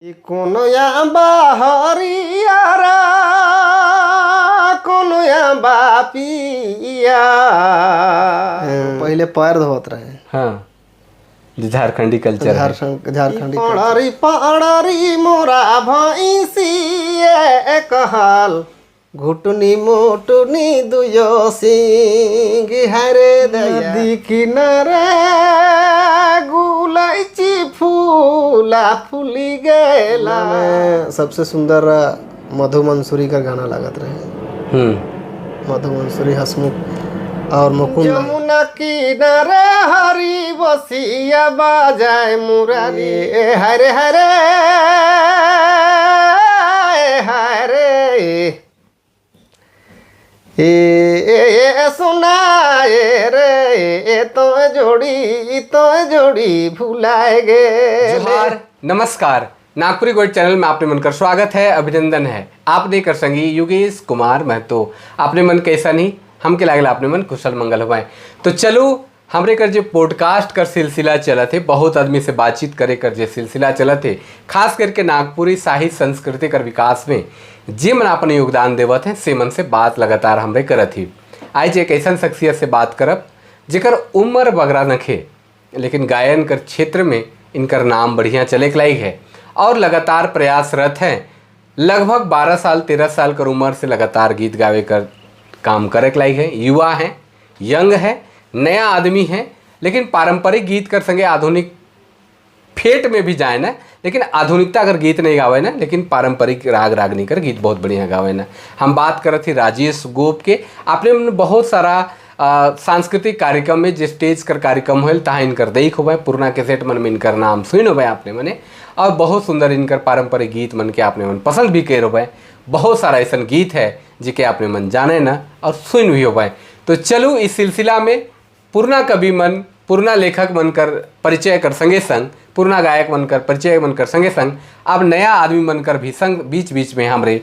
कोनो आंबा हरियारा, कोनो आंबा पिया। पहले पैर धोत रहे। हाँ, जो झारखंडी कल्चर है। झारखंड झारखंडी पड़री पड़री मोरा भैंसी कहल, घुटनी मोटनी दुयो सिंह हरे नदी किनारे गुलाइची फूला फूली गेला। सबसे सुंदर मधु मंसूरी का गाना लागत रहे। मधु मंसूरी, हसमुख और मुकुंद। यमुना किनारे हरी बसिया बाजाए मुरारी, हरे हरे हरे ए ए सुनाए रे, तो जोड़ी भुलाए गे। जोहार, नमस्कार। नागपुरी गोल्ड चैनल में आपने मन कर स्वागत है, अभिनंदन है। आपने कर संगी योगेश कुमार महतो। आपने मन कैसा नहीं हमके लागल आपने मन कुशल मंगल हुआ। तो चलो हमरे कर जो पॉडकास्ट कर सिलसिला चलत है, बहुत आदमी से बातचीत करे कर जो सिलसिला चलत है, खास करके नागपुरी साहित्य संस्कृति कर विकास में जे मन अपन योगदान देवत हैं से मन से बात लगातार हमरे करत ही। आज एक ऐसा शख्सियत से बात करब जेकर उम्र बगरा नखे, लेकिन गायन कर क्षेत्र में इनकर नाम बढ़िया चले के लायक है और लगातार प्रयासरत हैं। लगभग 12 साल 13 साल कर उम्र से लगातार गीत गावे कर काम करे के लायक है। युवा हैं, यंग है, नया आदमी है, लेकिन पारंपरिक गीत कर संगे आधुनिक फेट में भी जाए ना, लेकिन आधुनिकता अगर गीत नहीं गावे ना, लेकिन पारंपरिक राग रागनी कर गीत बहुत बढ़िया गावे ना। हम बात करत थी राजेश गोप के। आपने मन बहुत सारा सांस्कृतिक कार्यक्रम में जे स्टेज कर कार्यक्रम होल तहाँ इनकर देख होबे, पुरना कैसेट मन में इनकर नाम सुन होबे आपने मने, और बहुत सुंदर इनकर पारंपरिक गीत मन के आपने मन पसंद भी कर होबे। बहुत सारा ऐसा गीत है जिके आपने मन जाने ना और सुन भी होबे। तो चलो इस सिलसिला में पुरना कवि मन, पुरना लेखक बनकर परिचय कर संगे संग, पुरना गायक बनकर परिचय बनकर संगे संग, अब नया आदमी बनकर भी संग बीच बीच में हमरे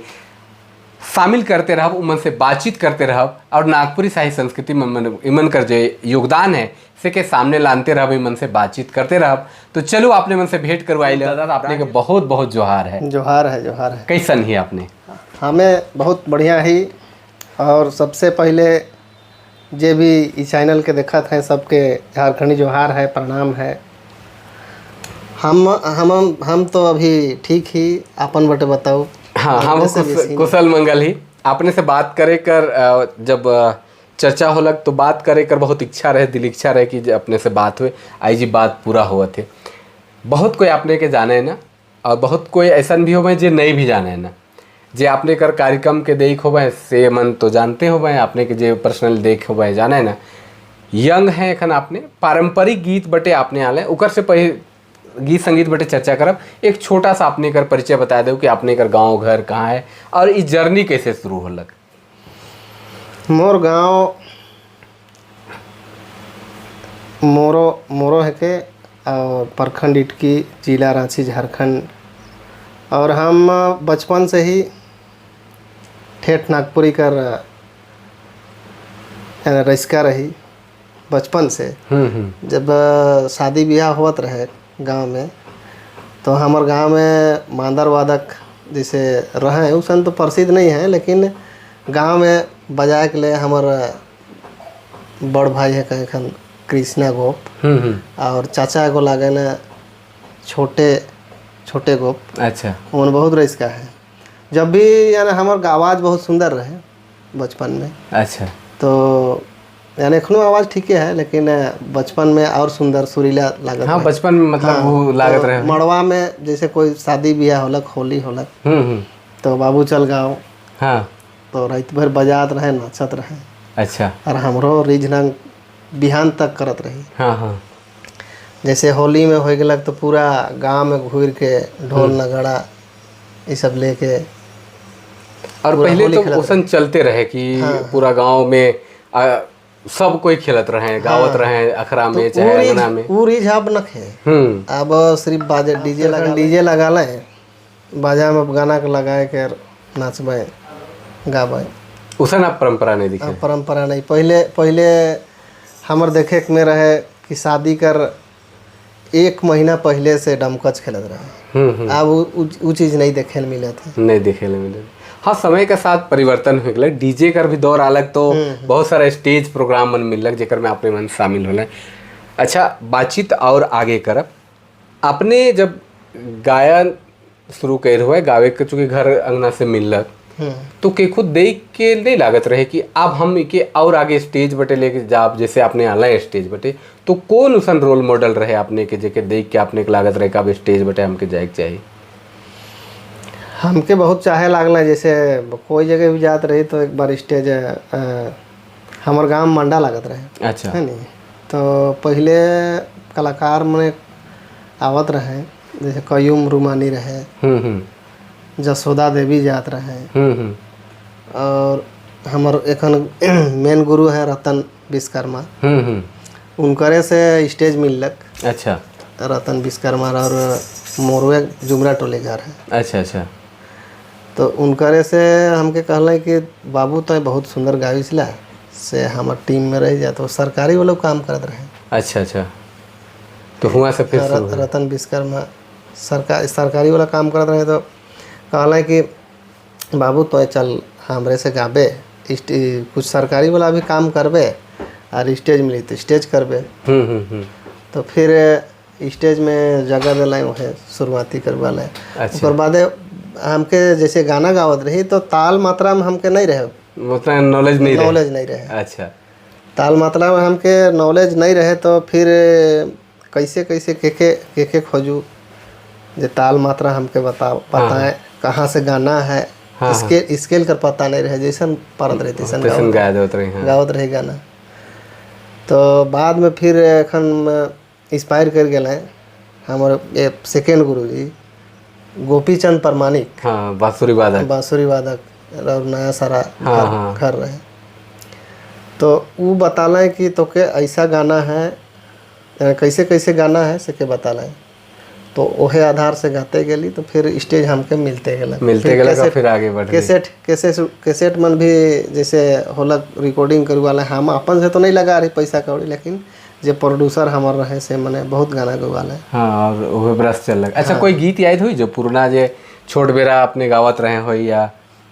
शामिल करते रहब, उमन से बातचीत करते रहब और नागपुरी साहित्य संस्कृति में मन इमन कर जो योगदान है से के सामने लानते रहब, इमन से बातचीत करते रहब। तो चलो आपने मन से भेंट करवाई दादा, आपने के बहुत बहुत जोहार है। जोहार है, जोहार है। कैसन ही आपने? हमें बहुत बढ़िया ही। और सबसे पहले जे भी इस चैनल के देखत हैं सबके झारखंडी जोहार है, प्रणाम है। हम तो अभी ठीक ही, अपन बटे बताओ। हाँ, हम अपने से बेसी। कुशल मंगल ही। आपने से बात करे कर जब चर्चा होलक तो बात करे कर बहुत इच्छा रहे, दिल इच्छा रहे कि जे अपने से बात हुए। आई जी बात पूरा हुआ थे। बहुत कोई आपने के जाने है ना और बहुत कोई ऐसा भी हो जे नहीं भी जाने है ना। जे आपने कर कार्यक्रम के देख हो से मन तो जानते हो, आपने के जे पर्सनल देख हो जाने है ना। यंग है एखन आपने, पारंपरिक गीत बटे आपने आले, उकर से पहले गीत संगीत बटे चर्चा करब। एक छोटा सा आपने कर परिचय बता दो कि आपने कर गांव घर कहाँ है और इस जर्नी कैसे शुरू होलक। मोर गांव मोरो मोरो है के और प्रखंड इटकी, जिला रांची, झारखंड। और हम बचपन से ही ठेठ नागपुरी कर रसिका रही बचपन से। जब शादी ब्याह होत रहे गांव में तो हमार गांव में मांदर वादक जैसे रहे, उसन तो प्रसिद्ध नहीं है, लेकिन गांव में बजाए के लिए हमार बड़ भाई है कहीं खन कृष्णा गोप और चाचा एगो लागे न छोटे छोटे गोप। उन बहुत रसिका है। जब भी यानी हमार आवाज़ बहुत सुंदर रहे बचपन में। तो यानी एखनो आवाज़ ठीक है, लेकिन बचपन में और सुंदर सुरीला लागत हाँ रहे। बचपन में मतलब वो लागत तो रहे। मड़वा में जैसे कोई शादी ब्याह होलक, होली होलक, तो बाबू चल गाँव। तो रात भर बजात रहे, नाचत रहे। और हमरो रिझनंग बिहान तक करत रही। हाँ हाँ जैसे होली में हो गलक तो पूरा गांव में घूर के ढोल नगाड़ा ये सब लेके और पूरा पहले होली तो खेलत ओसन चलते रहे कि पूरा गांव में सब कोई खेलत रहे, गावत रहे अखरा में चाहे अंगना में। ऊ रिझ अब नखे। अब सिर्फ बाजे डीजे लगा ले, बाजा में गाना के लगाए के नाचबे गाबे। उसन अब परंपरा नहीं दिखे। अब परंपरा नहीं। पहले पहले हमर देखे के में रहे कि शादी कर एक महीना पहले से डमकच खेलत रहे। अब उ चीज़ नहीं देखे मिलत है, नहीं देखे मिले। हाँ, समय के साथ परिवर्तन हो गया, डीजे कर भी दौर अलग, तो बहुत सारा स्टेज प्रोग्राम मन मिलक जेकर में अपने मन शामिल होले। अच्छा, बातचीत और आगे करब। आपने जब गायन शुरू कर हुए, गावे के चूँकि घर अंगना से मिलक, तो के खुद देख के नहीं लागत रहे कि अब हम के और आगे स्टेज बटे लेके जाब, जैसे आपने आला स्टेज बटे, तो कौन उसन रोल मॉडल रहे आपने के जेके देख के आपने के लागत रहे कि अब स्टेज बटे हमके जाए के चाहिए? हमके बहुत चाहे लागल, जैसे कोई जगह भी जात रही तो एक बार स्टेज हमार गांव में मंडा लागत रहे। अच्छा। है नहीं, तो पहले कलाकार मने आवत रहे, जैसे कयूम रुमानी रहे, जसोदा देवी जात रहे, और हमार एखन मेन गुरु हैं रतन विश्वकर्मा, उनकरे से स्टेज मिललक। अच्छा। रतन विश्वकर्मा और मोरवे जुमरा टोले घर है। अच्छा अच्छा। तो उनकरे से हमके कहल कि बाबू तो बहुत सुंदर गाविसला से हमार टीम में रह जा, तो सरकारी वो लोग काम करत रहे। अच्छा अच्छा। तो हुआ से फिर रतन विश्वकर्मा सरकारी वाला काम करत रहे, तो कहल कि बाबू तो चल हमरे से गाबे, कुछ सरकारी वाला भी काम करबे और स्टेज मिली तो स्टेज करबे। तो फिर स्टेज में जगह दिलाई, वह शुरुआती करवा लाए। अच्छा। ओकर बादे हमके जैसे गाना गावत रही तो ताल मात्रा में हमके नहीं रहे, उतना नॉलेज नहीं रहे। नॉलेज नहीं रहे। अच्छा। ताल मात्रा में हमके नॉलेज नहीं रहे, तो फिर कैसे कैसे के के के के खोजू जे ताल मात्रा हमके बताएं कहाँ से गाना है। हाँ। स्केल कर पता नहीं रहे, जैसन परत रहे तैसन गावत रहे गाना। तो बाद में फिर एखन इंस्पायर कर गए हमारे सेकेंड गुरु जी गोपीचंद परमानिक। हाँ, बांसुरी वादक। बांसुरी वादक और नया सारा हाँ। घर रहे, तो वो बताला कि तो के ऐसा गाना है, कैसे कैसे गाना है से के बताला, तो ओहे आधार से गाते गेली, तो फिर स्टेज हमके मिलते गेला, मिलते गेला, फिर आगे बढ़ कैसेट कैसेट मन भी जैसे होलक रिकॉर्डिंग करवाला, हम अपन से तो नहीं लगा रही पैसा कौड़ी, लेकिन जे प्रोड्यूसर हमार रहे से मने बहुत गाना गवाला। हाँ, और ओहे बरस चल। अच्छा, कोई गीत याद हुई जो पुराना जे छोट बेरा अपने गावत रहे हो या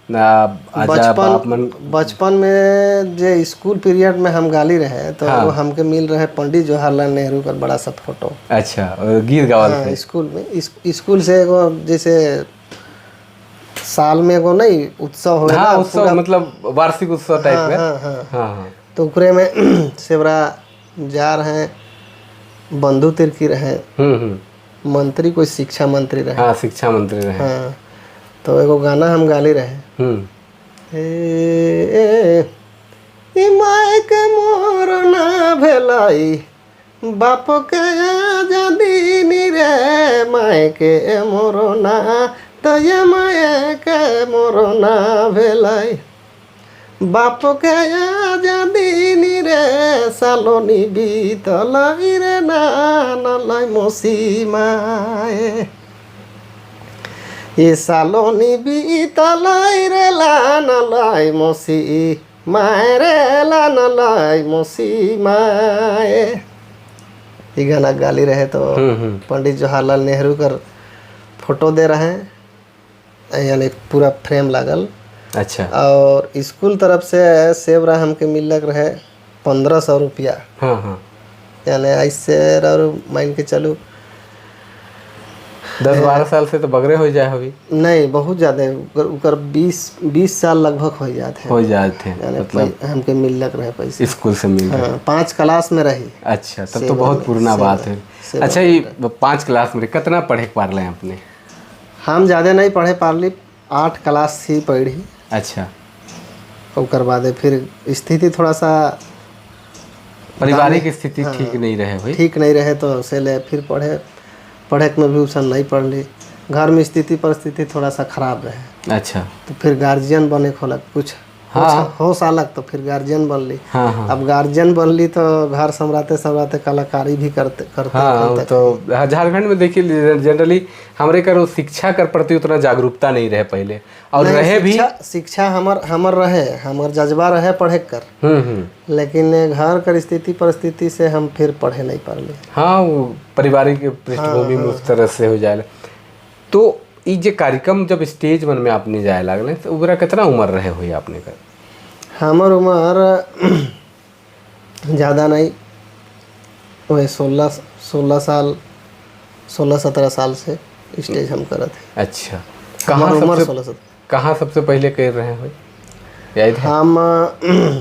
बचपन बचपन में जे स्कूल पीरियड में हम गाली रहे तो हाँ। वो हमके मिल रहे पंडित जवाहरलाल नेहरू का बड़ा सा फोटो। अच्छा, और गीत गावल हाँ, स्कूल में स्कूल से एगो जैसे साल में एगो नहीं उत्सव हो, हाँ, उत्सव मतलब वार्षिक उत्सव टाइप में। हाँ हाँ हाँ। तो उकरे में सेवरा जा रहे बंधु तिर्की रहे, मंत्री कोई शिक्षा मंत्री रहे। हाँ, शिक्षा मंत्री रहे। हाँ, तो एगो गाना हम गाली रहे, ए my के मोर ना भेलाई बाप के आजादी नी रे, my के मोर ना तो ये my के मोर ना भेलाई बाप के आजादी नी रे, सालोनी बीतलाई रे ना नालाई मौसी माए, ये सालोनी बीतलाई रे लानलाई मौसी माए रे लानलाई मौसी माए। ये गाना गाली रहे तो पंडित जवाहरलाल नेहरू कर फोटो दे रहे हैं, यानी पूरा फ्रेम लागल। अच्छा। और स्कूल तरफ से सेब रहा हमके मिलक रहे 1500 रुपया। हाँ हाँ। यानी ऐसे और मान के चलू 10-12 साल से तो बगरे हो जाए अभी। नहीं, बहुत ज़्यादा, उकर 20 साल लगभग हो जाते हैं। हो जाते हैं, मतलब हमके मिलक रहे पैसे स्कूल से मिल रहे। हाँ, 5 क्लास में रही। अच्छा, तब तो बहुत पुराना बात है। अच्छा, ये 5 क्लास में कितना पढ़े पारले अपने? हम ज़्यादा नहीं पढ़े पारली, 8 क्लास ही पढ़ी। अच्छा। ओकर बाद फिर स्थिति थोड़ा सा पारिवारिक स्थिति ठीक नहीं रहे भाई, ठीक नहीं रहे तो से ले फिर पढ़े में भी उसन नहीं पढ़ ली, घर में स्थिति परिस्थिति थोड़ा सा खराब रहे। अच्छा। तो फिर गार्जियन बने खोलक, कुछ हाँ। हो सालक तो फिर गार्जियन बनली। हाँ हाँ। अब गार्जियन बनली तो घर संभराते संभराते कलाकारी भी करते करते। हाँ, तो झारखंड में देखिए जनरली हमरे कर शिक्षा कर प्रति उतना जागरूकता नहीं रहे पहले, और रहे भी शिक्षा हमर हमर रहे, हमर जज्बा रहे पढ़े कर, लेकिन घर कर स्थिति परिस्थिति से हम फिर पढ़े नहीं पारले। हाँ, वो पारिवारिक पृष्ठभूमि में उस तरह से हो जाए। तो ये जे कार्यक्रम जब स्टेज मन में आपने जाए लागले तो उबरा कितना उम्र रहे हुई आपने कर? हमर उम्र ज़्यादा नहीं, वही 16 साल, 16-17 साल से स्टेज हम करत है। अच्छा, कहाँ उम्र 16-17? कहाँ सबसे पहले कर रहे हैं? हम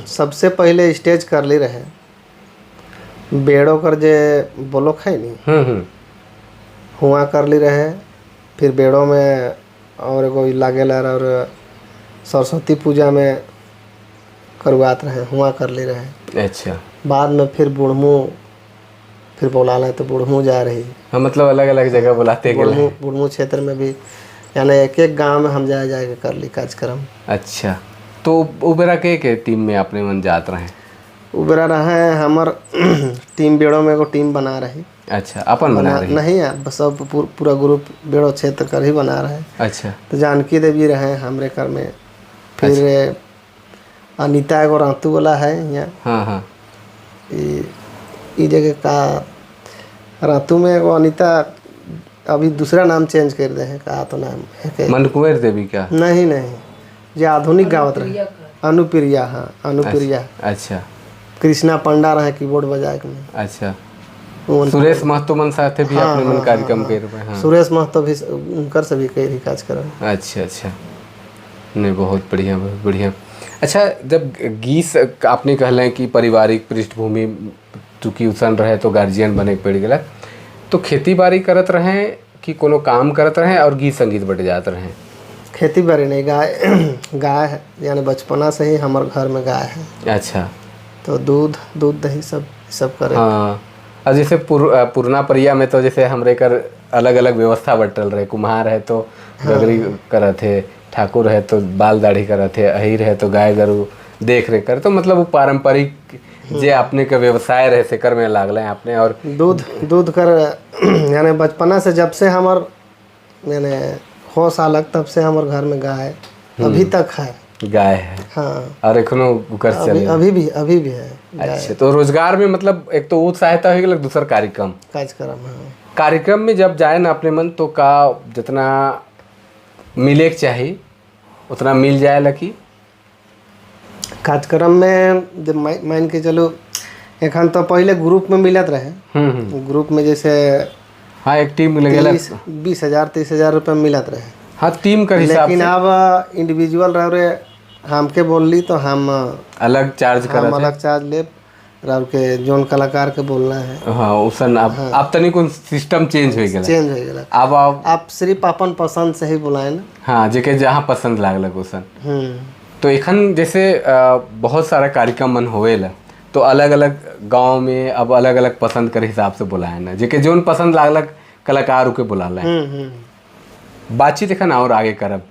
सबसे पहले स्टेज कर ली रहे बेड़ो कर जे ब्लॉक है नहीं, हुआ कर ली रहे। फिर बेड़ो में और एगो लागेला और सरस्वती पूजा में करवात रहे, हुआ कर ली रहे। अच्छा। बाद में फिर बुढ़मू फिर बोला रहे तो बुढ़मू जा रही। हाँ, मतलब अलग अलग जगह बुलाते गए। बुढ़मू क्षेत्र में भी, यानी एक एक गांव में हम जाए जाए के कर ली कार्यक्रम। अच्छा, तो उबेरा के टीम में अपने मन जात रहे? उबेरा रहे हमर टीम बेड़ो में एगो टीम बना रही। अच्छा, अपन बना रही? नहीं, सब पूरा ग्रुप बेड़ो क्षेत्र कर ही बना रहे। अच्छा। तो जानकी देवी रहे हमरे कर में। फिर अच्छा। अनीता एगो रातू वाला है यहाँ। हाँ हाँ। ये जगह का रातू में एगो अनीता अभी दूसरा नाम चेंज कर दे हैं, का तो नाम है मनकुंवर देवी का? नहीं नहीं, जो आधुनिक गावत रहे अनुप्रिया। हाँ, अनुप्रिया। अच्छा। कृष्णा पंडा रहे कीबोर्ड बजाए में। अच्छा। सुरेश महतो मन साथे भी अपने मन कार्यक्रम कर रहे हैं। सुरेश महतो भी उनकर से भी कई कार्यक्रम। अच्छा अच्छा, नहीं बहुत बढ़िया, बहुत बढ़िया। अच्छा, जब गीत आपने कहलें कि पारिवारिक पृष्ठभूमि चूँकि उसन रहे तो गार्जियन बने पड़ गया, तो खेती बाड़ी करत रहे कि कोनो काम करत रहे और गीत संगीत बट जात रहे? खेती बाड़ी नहीं, गाय गाय है, यानी बचपना से ही हमारे घर में गाय है। अच्छा। तो दूध दूध दही सब सब करे। हाँ, और जैसे पुरना परिया में तो जैसे हमरे कर अलग अलग व्यवस्था बटल रहे, कुम्हार है तो गगरी करत है, ठाकुर है तो बाल दाढ़ी करत है, अहिर है तो गाय गरू देख रेख कर, तो मतलब वो पारंपरिक जे आपने के व्यवसाय रहे से कर में लागल है आपने। और दूध दूध कर यानी बचपना से जब से हमार यानी होश आलक तब से हमार घर में गाय अभी तक है। गाय है। हाँ, और एखनो कर चले अभी भी है। अच्छा, तो रोजगार में मतलब एक तो वो सहायता हो गई, दूसरा कार्यक्रम कार्यक्रम। हाँ, कार्यक्रम में जब जाए ना अपने मन तो का जितना मिले के चाहिए उतना मिल जाए लकी कार्यक्रम में जब मान के चलो एखन तो पहले ग्रुप में मिलत रहे। ग्रुप में जैसे हाँ एक टीम लगेला 20,000 30,000 रुपये मिलत रहे। हाँ, टीम का हिसाब। लेकिन अब इंडिविजुअल रह रहे हमके बोलली तो हम अलग चार्ज कर, हम अलग चार्ज ले रह के जोन कलाकार के बोलना है। हाँ, उसन अब हाँ। अब तनी कोन सिस्टम चेंज हो गेला, चेंज हो गेला। अब आप सिर्फ अपन पसंद से ही बुलाए ना। हाँ, जेके जहाँ पसंद लागलक उसन। तो एखन जैसे बहुत सारा कार्यक्रम मन होवेला तो अलग अलग गांव में अब अलग अलग पसंद कर हिसाब से बुलाए ना, जेके जोन पसंद लागलक कलाकार के बुला लें। बातचीत एखन और आगे करब।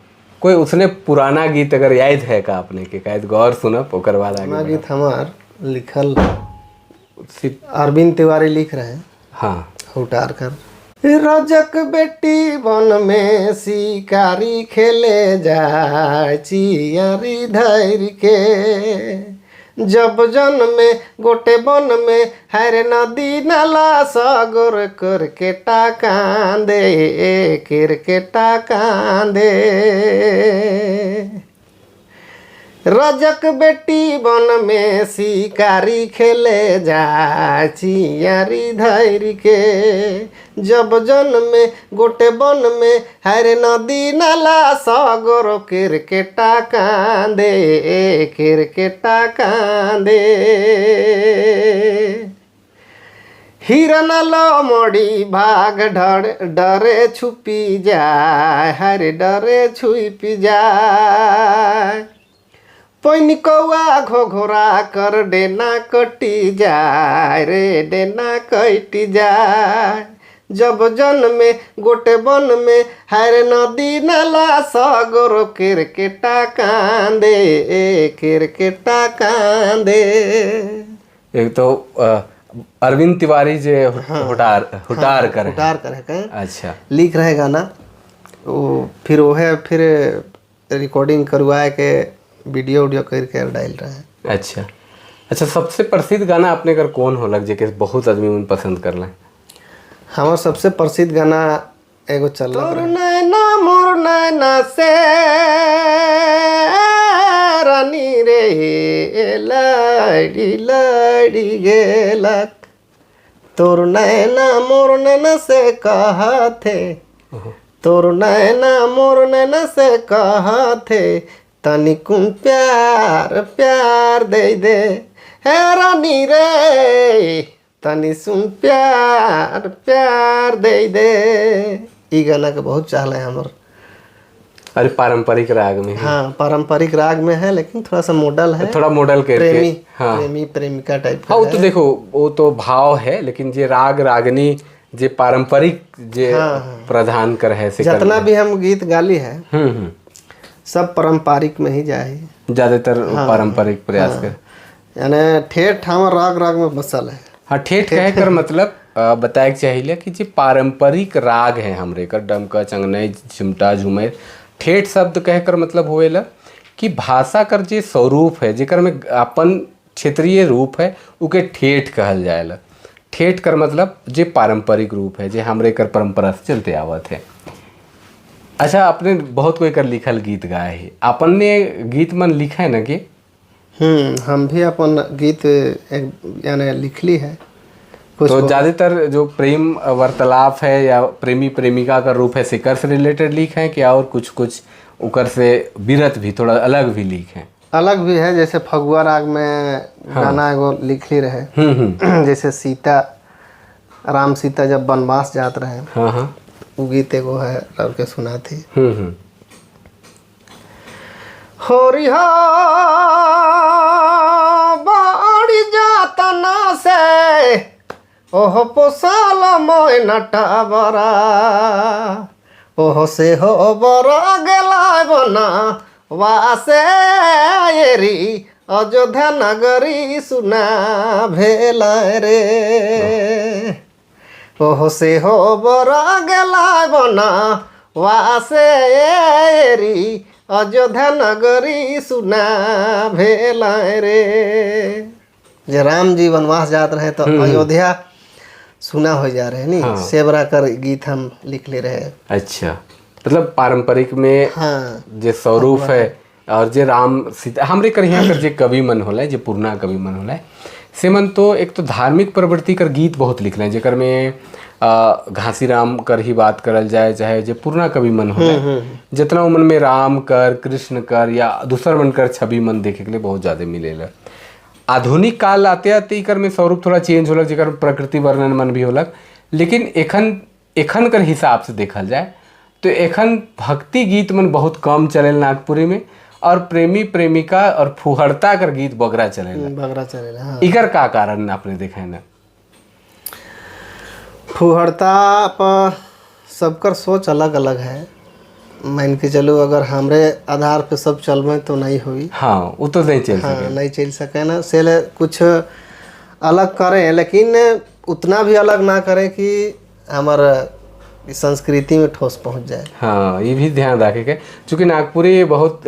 कोई उसने पुराना गीत अगर याद है का अपने के कायद गौर सुनब ओकर बाद आगे। गीत हमार लिखल अरविंद तिवारी लिख रहे हैं। हाँ, हुटार कर रजक बेटी वन में शिकारी खेले जाए चियरी धैर के, जब जन में गोटे वन में हर नदी नाला सगोर करकेटा कांदे किरकेटा कांदे। रजक बेटी वन में शिकारी खेले जाए चियरी धैर के, जब जन में गोटे वन में हर नदी नाला सगोर किरकेटा कांदे किरकेटा कांदे। हिरन लो मोड़ी भाग डरे छुपी जाए हर डरे छुपी जाए, पैन कौआ घोघोरा कर डेना कटी जाए रे डेना कटी जाए, जब जन्मे गोटे वन में, हर नदी नाला सगरो किरकेटा कांदे, किरकेटा कांदे। एक तो अरविंद तिवारी जे हुटार हुटार कर हुटार कर है। अच्छा, लिख रहे गाना वो, फिर वो है फिर रिकॉर्डिंग करवाए के वीडियो उडियो करके डाल रहे हैं। अच्छा अच्छा, सबसे प्रसिद्ध गाना अपने कर कौन हो लग जे के बहुत आदमी मन पसंद कर ले? हमार सबसे प्रसिद्ध गाना एगो चल रहा, नैना मोर नैना से रानी रे लाड़ी लाड़ी गेलक, तोर नैना मोर नैना से कहा थे, तोर नैना मोर नैना से कहा थे, तनिकुन प्यार प्यार दे दे हे रानी रे, तनी सुन प्यार प्यार दे दे। ई गाना के बहुत चाहल है हमर। अरे पारंपरिक राग में। हाँ, पारंपरिक राग में है, लेकिन थोड़ा सा मॉडल है, थोड़ा मॉडल करके प्रेमी। हाँ, प्रेमी प्रेमिका टाइप का। हाँ, वो तो देखो वो तो भाव है, लेकिन जे राग रागनी जे पारंपरिक जे प्रधान कर है से जितना भी हम गीत गाली है सब पारंपरिक में ही जाए, ज्यादातर पारंपरिक प्रयास कर, यानी ठेठ ठाम राग राग में बसल है। हाँ, ठेठ कहे कर मतलब बताए के चाहिए कि जे पारंपरिक राग है हमरे कर डमका चंगनई चिमटा झुमेर, ठेठ शब्द कह कर मतलब होएला कि भाषा कर जे स्वरूप है जेकर में अपन क्षेत्रीय रूप है उके ठेठ कहल जाएला। ठेठ कर मतलब जे पारंपरिक रूप है जे हमरे कर परंपरा से चलते आवत है। अच्छा, आपने बहुत कोई कर लिखल गीत गाए है, अपन ने गीत मन लिखा है ना कि? हम भी अपन गीत एक यानी लिखली है कुछ। तो ज़्यादातर जो प्रेम वार्तालाप है या प्रेमी प्रेमिका का रूप है सिकर से रिलेटेड लिख है क्या, और कुछ कुछ उकर से विरत भी थोड़ा अलग भी लिख है? अलग भी है, जैसे फगुआ राग में गाना एगो लिखली रहे, जैसे सीता राम सीता जब वनवास जात रहे, हाँ हाँ, वो गीत एगो है और के सुना थी। होरी हो बाड़ी जातना से ओह पोसाल मोय नटाबरा, ओह से हो बर गेला बना वासे एरी अयोध्या नगरी सुना भेला रे, ओह से हो बर गेला बना वासे एरी अयोध्या नगरी सुना भेला रे। जे राम जी वनवास जात रहे तो अयोध्या सुना हो जा रहे नी। हाँ। सेवरा कर गीत हम लिख ले रहे। अच्छा, मतलब पारंपरिक में हाँ जे स्वरूप है और जे राम सीता हमरे कर यहाँ कर जे कवि मन होला, जे पुरना कवि मन होला से मन तो एक तो धार्मिक प्रवृत्ति कर गीत बहुत लिख रहे हैं, जेकर में घासीराम कर ही बात करल जाए चाहे जे पुरना कवि मन होला जितना मन में राम कर कृष्ण कर या दूसर मन कर छवि मन देखे के लिए बहुत ज़्यादा मिलेला। आधुनिक काल आते आते इकर में स्वरूप थोड़ा चेंज होलक, जेकर प्रकृति वर्णन मन भी होलक, लेकिन एखन एखन कर हिसाब से देखल जाए तो एखन भक्ति गीत मन बहुत कम चलेल नागपुरी में और प्रेमी प्रेमिका और फुहड़ता कर गीत बगरा चलेला, बगरा चलेला। हाँ। इकर का कारण आपने देखा है ना? फुहड़ता पर सबकर सोच अलग अलग है, मान के चलो अगर हमरे आधार पे सब चलबे तो नहीं हुई। हाँ, वो तो नहीं चल सके। हाँ, नहीं चल सके ना, से कुछ अलग करें लेकिन उतना भी अलग ना करें कि हमार संस्कृति में ठोस पहुंच जाए। हाँ, ये भी ध्यान रखे के चूँकि नागपुरी बहुत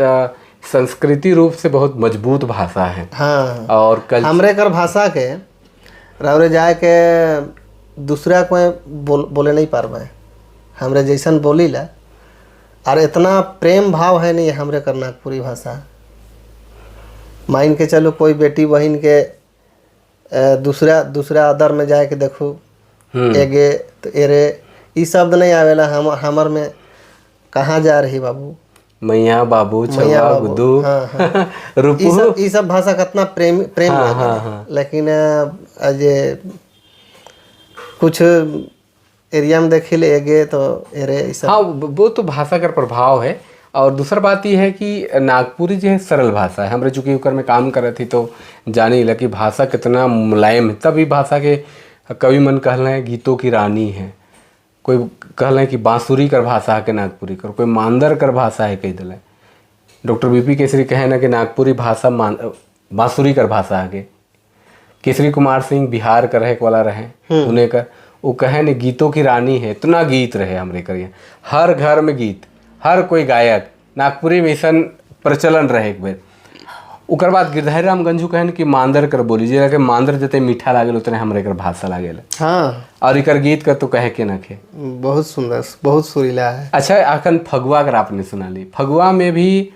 संस्कृति रूप से बहुत मजबूत भाषा है। हाँ, और कल हमरे कर भाषा के रौरे जाए के दूसरा कोई बोले नहीं पारबे, हमरे जैसन बोली ला और इतना प्रेम भाव है नहीं हमरे कर नागपुरी भाषा। मान के चलो कोई बेटी बहन के दूसरा दूसरा अदर में जाए के देखो एगे तो एरे ई शब्द नहीं आवेला हम हमर में। कहाँ जा रही बाबू, मैया बाबू छवा गुदू। हाँ, हाँ। रुपू, ई सब भाषा कितना प्रेम प्रेम। हाँ, हाँ, हाँ। लेकिन जे कुछ एरिया में देखिले एगे तो एरे ई सब। हाँ, वो तो भाषा का प्रभाव है। और दूसरा बात यह है कि नागपुरी जो है सरल भाषा है। हमरे चूँकि ओकर में काम करत थी तो जानी ला कि भाषा कितना मुलायम है, तभी भाषा के कवि मन कहल हैं गीतों की रानी है। कोई कहले कि बांसुरी कर भाषा है के नागपुरी कर, कोई मांदर कर भाषा है कही दिले। डॉक्टर बीपी केसरी कहे ना कि नागपुरी भाषा बांसुरी कर भाषा है के। केसरी कुमार सिंह बिहार कर रहे वाला रहे उन्हें कर वो कहे ने गीतों की रानी है, इतना गीत रहे हमरे कर, हर घर में गीत, हर कोई गायक नागपुरी में ऐसा प्रचलन रहे एक बेर। ओकर बाद गिरधारी राम गंजू कहन कि मांदर कर बोली जे के मांदर जते मीठा लागेल उतने हमरे कर भाषा लागेल। हाँ, और इकर गीत कर तो कहे के न खे, बहुत सुंदर, बहुत सुरीला है। अच्छा, अखन फगुआ कर आपने सुना ली, फगुआ में भी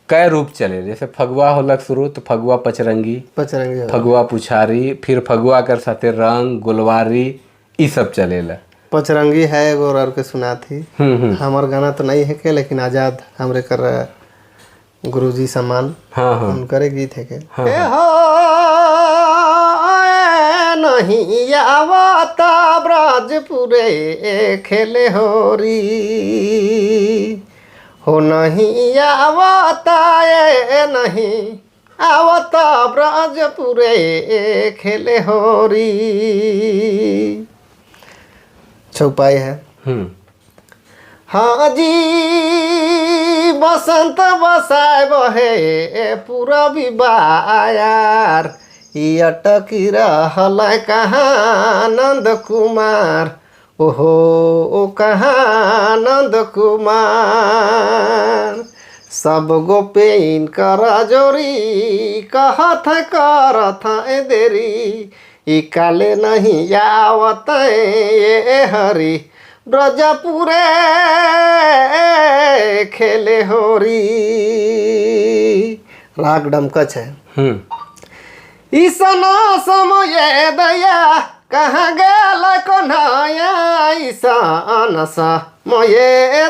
कई रूप चले, जैसे फगुआ होलक शुरू तो फगुआ पचरंगी, पचरंगी, फगुआ पुछारी, फिर फगुआ कर साथे रंग गोलवारी ई सब चलेला। पचरंगी है एगो और के सुना थी, हमार गाना तो नहीं है के, लेकिन आजाद हमरे कर गुरुजी समान। हाँ हाँ, उनकरे गीत है के। हाँ, हो नहीं आवता ब्रजपुरे खेले होरी, हो नहीं आवता ए नहीं आवता ब्रजपुरे खेले होरी। चौपाई है। हाँ जी, बसंत बसाए बहे पूरा विबायार, ई अटकी रहल कहाँ नंद कुमार, ओहो ओ कहाँ नंद कुमार। सब गोपेन कर जोरी कहत करत देरी, ई काले नहीं आवत ए हरी ब्रजपुरे खेले होरी। राग डमकच है। ईसना समय दया कहाँ गेल कन्हैया, ईसन समय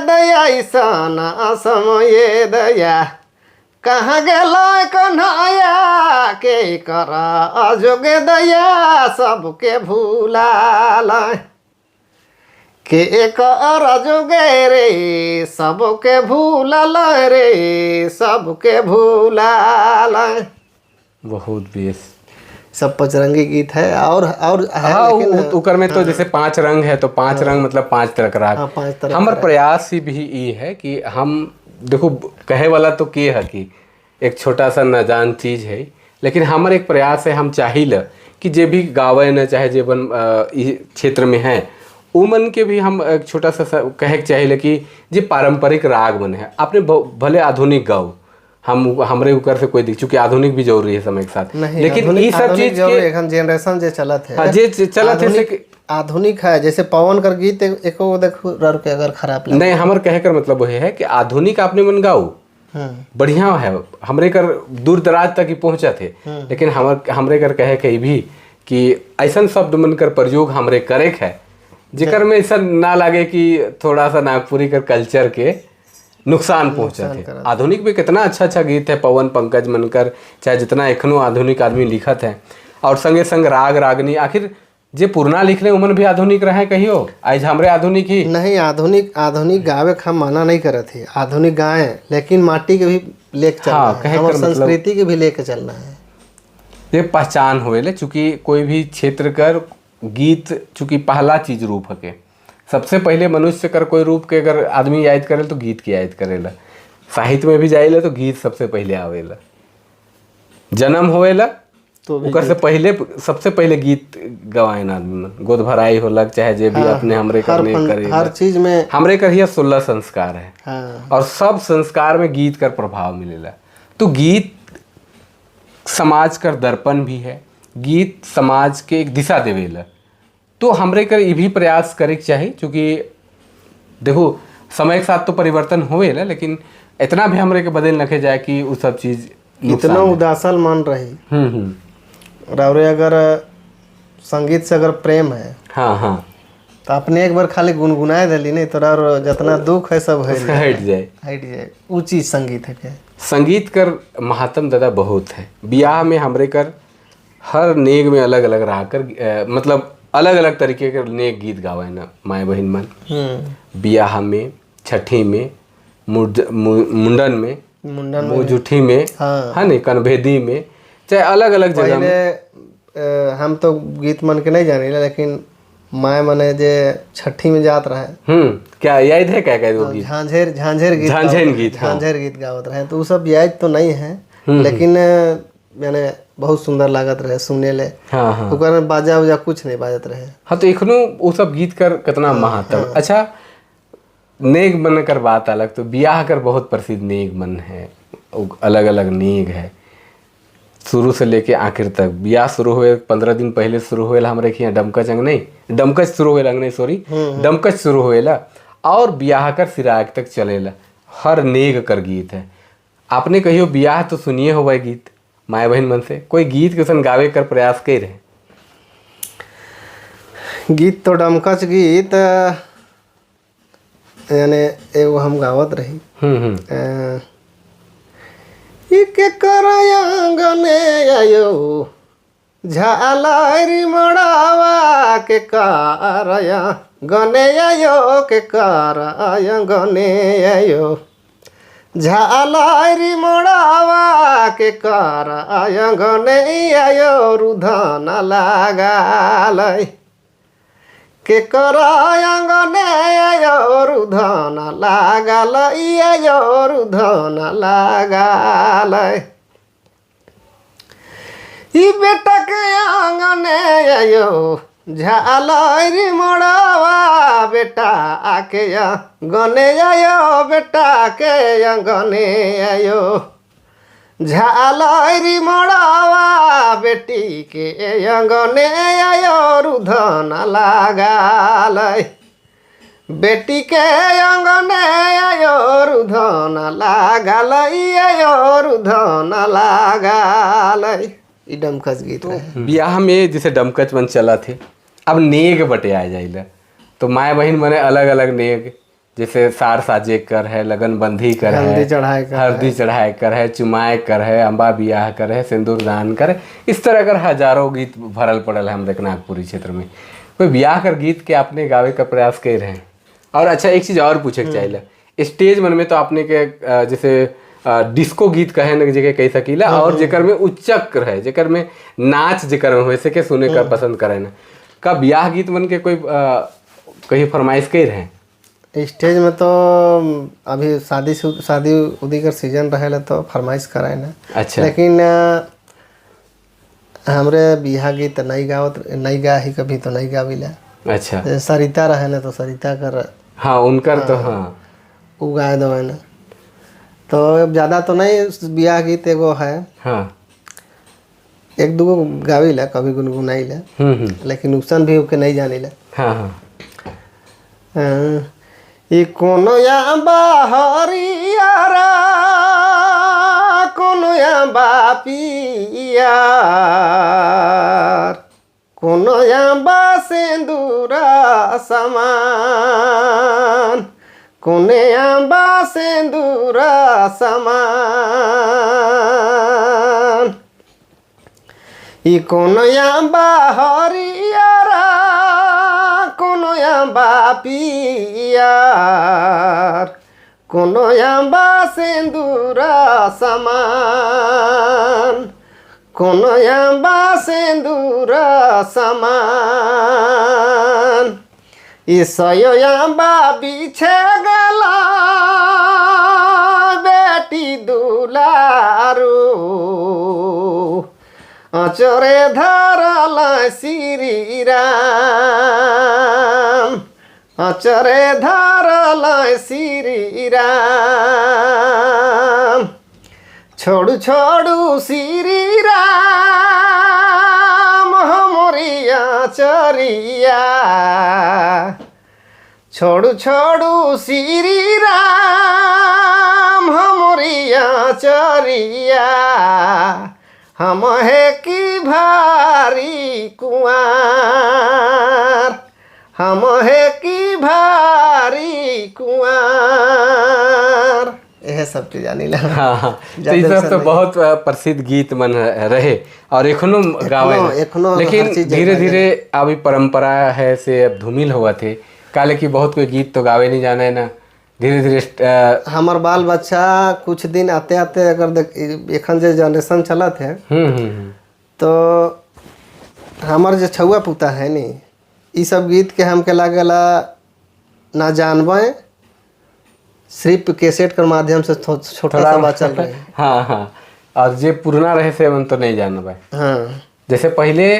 दया, ईसन समय दया कहाँ गेल कन्हैया, के कर अजोग दया सबके भूलाल, के कर जोगे रे सबके भूलल रे सबके भूलाल। बहुत बेस सब पचरंगी गीत है। और है। हाँ, लेकिन उकर में तो जैसे 5 रंग है तो 5 रंग मतलब 5 तरह का राग। हाँ, 5 तरह। हमार प्रयास ही भी ये है कि हम देखो कहे वाला तो के है कि एक छोटा सा नजान चीज़ है, लेकिन हमार एक प्रयास है, हम चाहिल कि जे भी गावे न चाहे जे बन क्षेत्र में है उमन के भी हम एक छोटा सा कहे के चाहिए कि जे पारंपरिक राग मन है, आपने भले आधुनिक गाओ, हम हमरे ऊपर से कोई दिख, चूँकि आधुनिक भी जरूरी है समय के साथ, लेकिन ये सब चीज के जनरेशन जे चलत है, हाँ, जे चलत है आधुनिक है। जैसे पवन कर गीत एको देखो के अगर खराब लगे नहीं, हमर कहे कर मतलब वही है कि आधुनिक आपने मन गाओ बढ़िया है, हमरे कर दूर दराज तक ही पहुँचा थे, लेकिन हमरे कर कहे के भी कि ऐसा शब्द मन कर प्रयोग हमरे करे है जिकर में ऐसा ना लगे कि थोड़ा सा नागपुरी कर कल्चर के नुकसान पहुँचा थे। आधुनिक में कितना अच्छा अच्छा गीत है पवन पंकज मनकर, चाहे जितना एखनो आधुनिक आदमी लिखत है, और संगे संग राग रागनी, आखिर जे पुरना लिख ले उमन भी आधुनिक रहे कहियो, आज हमरे आधुनिक ही नहीं। आधुनिक आधुनिक गावे हम मना नहीं करत है, आधुनिक गाएं लेकिन माटी के भी लेके चलना है, हमार संस्कृति के भी लेके चलना है। ये पहचान होएले, चूँकि कोई भी क्षेत्र कर गीत चूँकि पहला चीज रूप हके, सबसे पहले मनुष्य कर कोई रूप के अगर आदमी याद करे तो गीत के याद करेला, साहित्य में भी जाइला तो गीत सबसे पहले आवेला, जन्म होएला तो ओकर से पहले सबसे पहले गीत गवाएन आदमी मन, गोद भराई होलक चाहे जे भी अपने हमरे करने करे, हर चीज में हमरे करिए 16 संस्कार है। हाँ। और सब संस्कार में गीत कर प्रभाव मिलेला, तो गीत समाज कर दर्पण भी है, गीत समाज के एक दिशा देवेला, तो हमरे कर ये भी प्रयास करे के चाही, चूँकि देखो समय के साथ तो परिवर्तन होवे ना, लेकिन इतना भी हमरे के बदल नखे जाए कि वो सब चीज़ इतना उदासल मन रही। और अगर संगीत से अगर प्रेम है, हाँ हाँ, तो अपने एक बार खाली गुनगुनाए दिली नहीं तो और जितना दुख है सब है हट जाए, हट जाए। वो चीज़ संगीत है क्या? संगीत कर महात्म दादा बहुत है। ब्याह में हमरे कर हर नेग में अलग अलग रहा कर, मतलब अलग अलग तरीके के नेक गीत गावे ना माए बहन मन, ब्याह में, छठी में, मुंडन में, मुंजुठी में, हाँ नहीं कनभेदी में, चाहे अलग अलग जगह में। हम तो गीत मन के नहीं जाने, लेकिन माए मने जे छठी में जात रहे। क्या याद है क्या क्या वो गीत? झांझेर झांझेर गीत झांझेर गावत गीत, हाँ। झांझेर गीत गावत रहे, तो वो सब याद तो नहीं है, लेकिन यानी बहुत सुंदर लागत रहे सुने ले। हाँ हाँ ओकर में बाजा उजा कुछ नहीं बाजत रहे। हाँ, तो एखनो वो सब गीत कर कितना महत्व। अच्छा, नेग मन कर बात अलग, तो बियाह कर बहुत प्रसिद्ध नेग मन है, अलग अलग नेग है शुरू से लेके आखिर तक। बियाह शुरू हुए 15 दिन पहले शुरू हुए हमारे के यहाँ डमकच अंग नहीं, डमकच शुरू हुए अंग नहीं, सॉरी, डमकच शुरू हुएला और बियाह कर सिराग तक चलेला। हर नेग कर गीत है। आपने कहियो बियाह तो सुनिए हो गीत माए बहन मन से कोई गीत के सन गावे कर प्रयास कर रहे? गीत तो डमकच गीत यानी एगो हम गावत रही। एक करंगने आयो झालारी मड़ावा के कारया गने आयो के कारया गने आयो झालारी मड़ावा के कारया गने आयो रुधन लागालय के करांगने आयो रुधन लागल आयो रुधन लागल। ई बेटा के आंगने आयो झालरी मड़ावा बेटा आके गने आयो बेटा के अंगने आयो झालरी मड़ावा बेटी के अंगने आयो रुधन लागल बेटी के अंगने आयो रुधन लागल आयो रुधन लागल। ई डमकच गीत रहे। ब्याह में जैसे डमकच मन चला थे, अब नेग बटे आ जाइला तो माए बहन मने अलग अलग नेग, जैसे सार साजे कर है, लगन बंधी कर है, हल्दी चढ़ाए कर, हल्दी चढ़ाए कर है, चुमाए कर है, अम्बा बियाह कर है, सिंदूर दान कर है, इस तरह कर हजारों गीत भरल पड़ल है हमरे नागपुरी क्षेत्र में। कोई ब्याह कर गीत के आपने गावे का प्रयास कर रहे हैं? और अच्छा एक चीज़ और पूछे के चाहिए, स्टेज मन में तो आपने के जैसे डिस्को गीत कहे न जेके कह सकीला, और जेकर में उच्चक रहे, जेकर में नाच जेकर में हो सके सुने का पसंद करे न, का ब्याह गीत मन के कोई कहीं फरमाइश कर रहे हैं? स्टेज में तो अभी शादी शादी उदी कर सीजन रहे तो फरमाइश कराए ना। अच्छा। लेकिन हमरे बियाह गीत नहीं गावत, नहीं गा ही कभी तो नहीं गाविला। अच्छा। सरिता रहे ना तो सरिता कर, हाँ उनकर तो हाँ उ गाए दो ना, तो ज़्यादा तो नहीं बियाह गीत एगो है। हाँ एक दूगो गाविला कभी गुनगुनाइला, लेकिन नुकसान भी ओके नहीं जानिला। हाँ हाँ। ई कोनो आंबा हरियारा कोनो आंबा पियार कोनो आंबा सिंदूरा समान कोने आंबा सिंदूरा समान ई कोनो आंबा हरियारा कोनो आंबा पियार कोनो आंबा सिंदूरा समान कोनो आंबा सिंदूरा समान ई सयो आंबा बिछे गला बेटी दुलारू अचरे धरल श्री राम अचरे धरल श्री राम छोड़ू छोड़ू श्री राम हमरिया चरिया छोड़ू छोड़ू श्री राम हमरिया चरिया हम है की भारी कुंवार हम है की भारी कुंवार। यह सब चीज जानी ला। हाँ हाँ, तो ये सब तो बहुत प्रसिद्ध गीत मन रहे और एखनो गावे, एखनो लेकिन धीरे धीरे अभी परंपरा है से अब धूमिल हुआ थे, काले की बहुत कोई गीत तो गावे नहीं जाने ना, धीरे धीरे हमार बाल बच्चा कुछ दिन आते आते अगर एखन जे जनरेशन चलत है तो हमार जो छुआ पुता है नी ई सब गीत के हमके लागेला ना जानबे, सिर्फ कैसेट के माध्यम से छोटा सा बचल रहे। हाँ हाँ, और जे पुराना रहे से मन तो नहीं जानबे। हाँ, जैसे पहले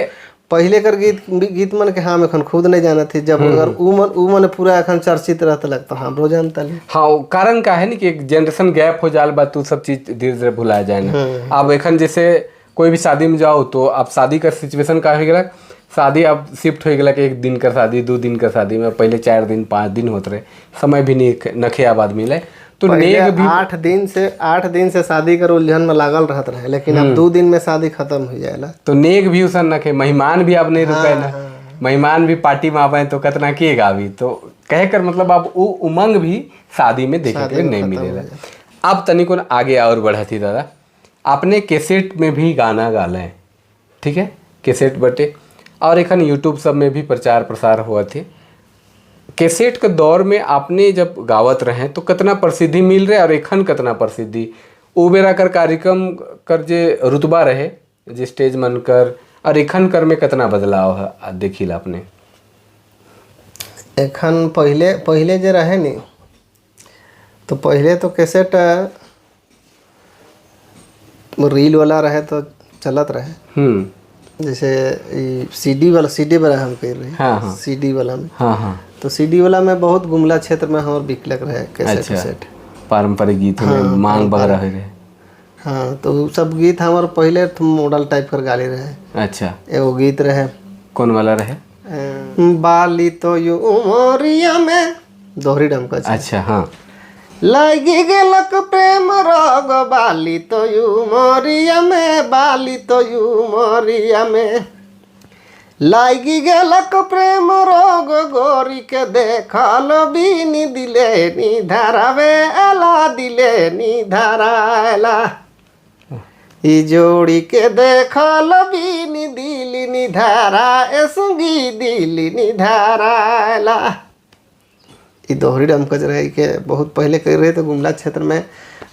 पहले कर गीत गीत मन के हम एखन खुद नहीं जानत थी, जब अगर ऊ मन पूरा एखन चर्चित रहत लगता हमरो जानता ली। हाँ, वो कारण का है ना कि एक जनरेशन गैप हो जाल बा तो सब चीज धीरे धीरे भुला जाए ना। अब एखन जैसे कोई भी शादी में जाओ तो अब शादी का सिचुएशन का हो गया, शादी अब शिफ्ट हो गया कि 1 दिन का शादी 2 दिन का शादी में, पहले 4 दिन 5 दिन होते रहे, समय भी नहीं नखे अब आदमी ले तो नेग भी 8 दिन से शादी कर उलझन में लागल रहत रहे, लेकिन अब 2 दिन में शादी खत्म हो जाएला। तो नेग भी उसन नखे, मेहमान भी अब नहीं रुके ना, मेहमान भी पार्टी में आवे तो कतना के गावी, तो कह कर मतलब अब वो उमंग भी शादी में देखे के नहीं मिलेला। अब तनिकोन आगे और बढ़ती दादा, आपने कैसेट में भी गाना गाले हैं, ठीक है, कैसेट बटे और एखन यूट्यूब सब में भी प्रचार प्रसार हुआ थे। कैसेट के दौर में आपने जब गावत रहे तो कितना प्रसिद्धि मिल रहे और एखन कितना प्रसिद्धि, ओ बेरा कर कार्यक्रम कर जे रुतबा रहे जे स्टेज मन कर और एखन कर में कितना बदलाव है देखिला आपने? एखन पहले पहले जे रहे नी तो पहले तो कैसेट रील वाला रहे तो चलत रहे, जैसे सीडी वाला, सीडी वाला हम कर रहे हैं। हाँ हाँ। सीडी वाला में, हाँ हाँ, तो सीडी वाला में बहुत गुमला क्षेत्र में हमार बिकलक रहे कैसेट। अच्छा। कैसेट पारंपरिक गीत में मांग वगैरह रहे। हाँ, तो सब गीत हमार पहले मॉडल टाइप कर गाली रहे। अच्छा, एगो गीत रहे, कौन वाला रहे? बाली तो you उमरिया में दोहरी डमका। अच्छा, हाँ, लगी गेलक प्रेम रोग बाली तो you मोरिया में, बाली तो you मोरिया में लागी गेलक प्रेम रोग गोरी के देखल बीनी दिले नी धरावे एला दिले नी धराएला, ई जोड़ी के देखल बीनी दिली नी धरा ए सुगी दिली नी धराएला। ई दोहरी डमकच रहे के बहुत पहले कर रहे तो गुमला क्षेत्र में,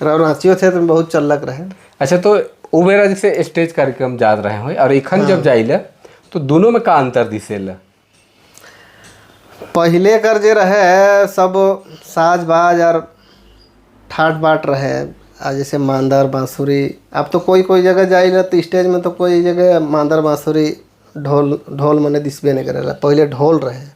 रांचियो क्षेत्र में बहुत चलक रहे। अच्छा, तो उ बेरा जैसे स्टेज कार्यक्रम जात रहे हो और एखन जब जाइले तो दोनों में का अंतर दिसेला? पहले कर जे रहे सब साज बाज और ठाट बाट रहे, आ जैसे मांदर बांसुरी, अब तो कोई कोई जगह जाइला तो स्टेज में तो कोई जगह मांदर बांसुरी ढोल ढोल मने दिसबे नहीं करेला, पहले ढोल रहे।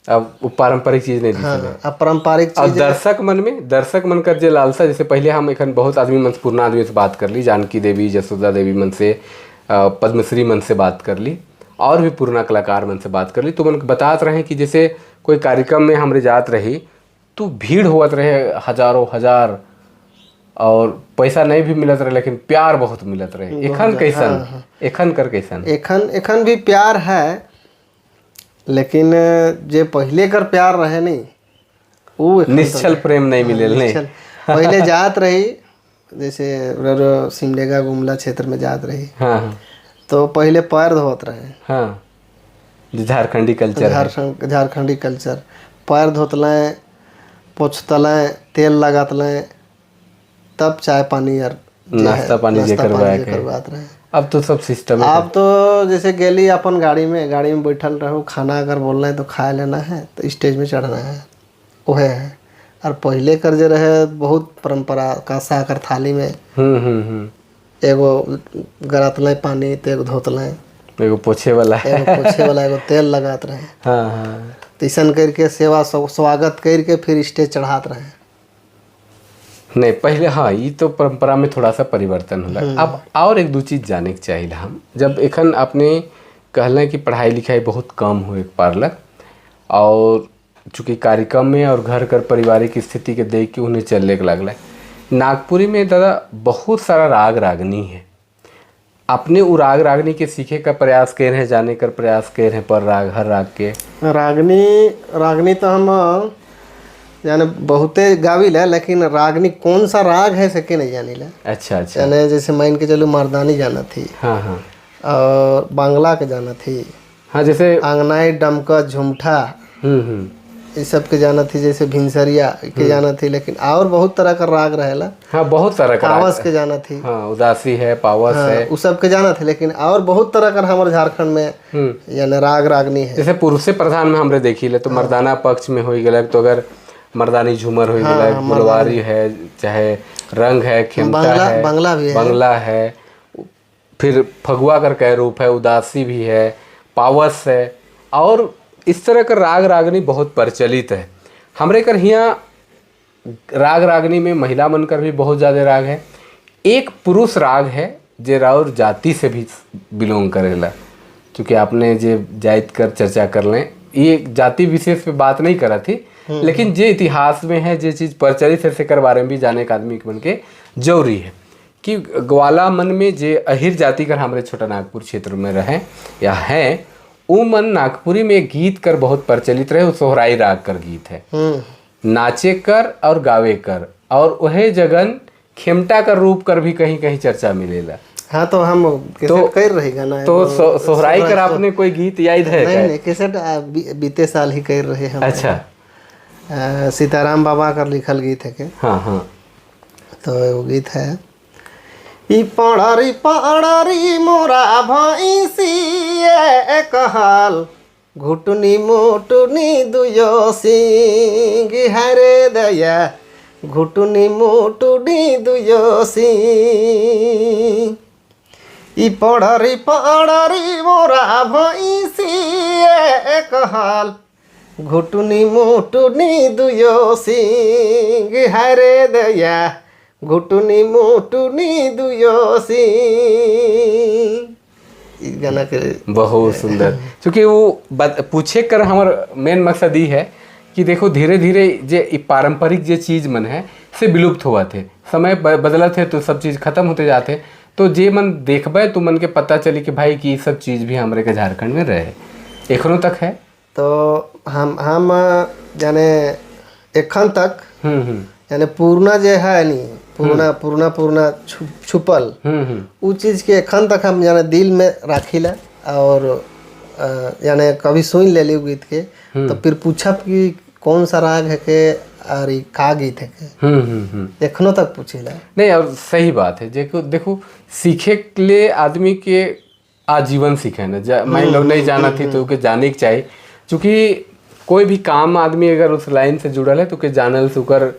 अब वो पारंपरिक चीज नहीं दिसेला। हाँ, अब पारंपरिक और दर्शक मन में, दर्शक मन कर जे लालसा, जैसे पहले हम एखन बहुत आदमी मन से, पुराना आदमी से बात कर ली, जानकी देवी, जसोदा देवी मन से, पद्मश्री मन से बात कर ली और भी पुराना कलाकार मन से बात कर ली, तो मन बतात रहे कि जैसे कोई कार्यक्रम में हमरे जात रही तो भीड़ होवत रहे हजारों हजार और पैसा नहीं भी मिलत रहे लेकिन प्यार बहुत मिलत रहे। एखन कैसन, एखन कर कैसन? एखन एखन भी प्यार है, लेकिन जे पहले कर प्यार रहे नहीं वो निश्चल प्रेम नहीं मिले। नहीं, पहले जात रही जैसे सिमडेगा गुमला क्षेत्र में जात रही। हाँ, तो पहले पैर धोत रहे। हाँ, झारखंडी कल्चर, झारखंडी कल्चर, पैर धोतलें, पोछतलें, तेल लगातलें, तब चाय पानी यार नाश्ता पानी जे करवात रहे। अब तो सब सिस्टम है। अब तो जैसे गेली अपन गाड़ी में बैठल रहो, खाना अगर बोलना है तो खा लेना है, तो स्टेज में चढ़ना है, वह है। और पहले कर जे रहे बहुत परंपरा कांसा कर थाली में एगो गरातलें पानी तो एगो धोतलें, एगो पोछे वाला, एगो पोछे वाला, एगो तेल लगात रहे। हाँ हाँ, तो ऐसा करके सेवा स्वागत करके फिर स्टेज चढ़ात रहे। नहीं पहले, हाँ, ये तो परंपरा में थोड़ा सा परिवर्तन होला। अब और एक दो चीज़ जाने के चाहिए हम। जब एखन अपने कहलें कि पढ़ाई लिखाई बहुत कम हुए पारलक और चूँकि कार्यक्रम में और घर कर पारिवारिक स्थिति के देख के उन्हें चलने के लगल। नागपुरी में दादा बहुत सारा राग रागनी है, अपने वो राग रागनी के सीखे का प्रयास कर रहे हैं, जाने कर प्रयास कर रहे हैं, पर राग हर राग के रागनी रागनी तो हम यानी बहुते गाविल है, लेकिन रागनी कौन सा राग है सके नहीं जानी ला। अच्छा अच्छा, यानी जैसे मान के चलो मर्दानी जाना थी। हाँ हाँ, और बांग्ला के जाना थी। हाँ, जैसे आंगनाई डमका झुमठा, ये सब के जाना थी, जैसे भिनसरिया के जाना थी, लेकिन और बहुत तरह का राग रहेला। हाँ, बहुत तरह का राग। पावस के जाना थी। हाँ, उदासी है, पावस है, उ सब के जाना थी, लेकिन और बहुत तरह का हमारे झारखंड में यानी राग रागनी है। जैसे पुरुषे प्रधान में हमरे देखी ले तो मर्दाना पक्ष में हो गया, तो अगर मर्दानी झूमर हो गया, गुलवारी है, चाहे रंग है, खेमटा है, बंगला भी है, बंगला है, फिर फगुआ कर कह रूप है, उदासी भी है, पावस है, और इस तरह का राग रागनी बहुत प्रचलित है। हमरे कर हियाँ राग रागनी में महिला मन कर भी बहुत ज़्यादा राग है। एक पुरुष राग है जे राउर जाति से भी बिलोंग करेला, क्योंकि आपने जे जाइत कर चर्चा कर लें, ये जाति विशेष पे बात नहीं करा थी, लेकिन जे इतिहास में है, जे चीज़ प्रचलित है, सेकर बारे में भी जाने का आदमी के मन के जरूरी है कि ग्वाला मन में जे अहिर जाति कर हमारे छोटा नागपुर क्षेत्र में रहें या हैं, उ मन नागपुरी में गीत कर बहुत प्रचलित रहे, वो सोहराई राग कर गीत है, नाचे कर और गावे कर, और वह जगन खेमटा कर रूप कर भी कहीं कहीं चर्चा मिलेला। हाँ, तो हम कैसेट कर रही गाना तो सोहराई कर आपने कोई गीत याद है? नहीं नहीं, कैसेट बीते साल ही कर रहे हम। अच्छा। सीताराम बाबा कर लिखल गीत है के। हाँ हाँ। तो वो गीत है, ई पड़री पड़री मोरा भैंसी कहल, घुटनी मोटनी दुयो सिंह हरे दया, घुटनी मोटनी दुयो सिंह। ई पड़री पड़री मोरा भैंसी कहल, घुटनी मोटनी दुयो सिंह हरे दया, घुटनी मोटनी दुयो सिंह। गाना के बहुत सुंदर। क्योंकि वो पूछे कर हमार मेन मकसद ही है कि देखो धीरे धीरे जे पारंपरिक जे चीज़ मन है से विलुप्त हुआ थे, समय बदलत है तो सब चीज़ खत्म होते जाते, तो जे मन देखबे तो मन के पता चली कि भाई कि सब चीज़ भी हमरे के झारखंड में रहे एखनों तक है। तो हम जाने एखन तक यानी पूर्णा जे है नी, पूर्णा पूर्णा पूर्णा छुपल उ चीज़ के एखन तक हम जाने दिल में राखिला, और यानी कभी सुन ले ली गीत के तो फिर पूछब कि कौन सा राग है के और का गीत है के, एखनों तक पूछिला। नहीं, और सही बात है। देखो देखो सीखे के लिए आदमी के आजीवन सीखे ना, मान लो नहीं जाना थी तो जाने के चाहिए, चूँकि कोई भी काम आदमी अगर उस लाइन से जुड़ल है तो के जानल से उकर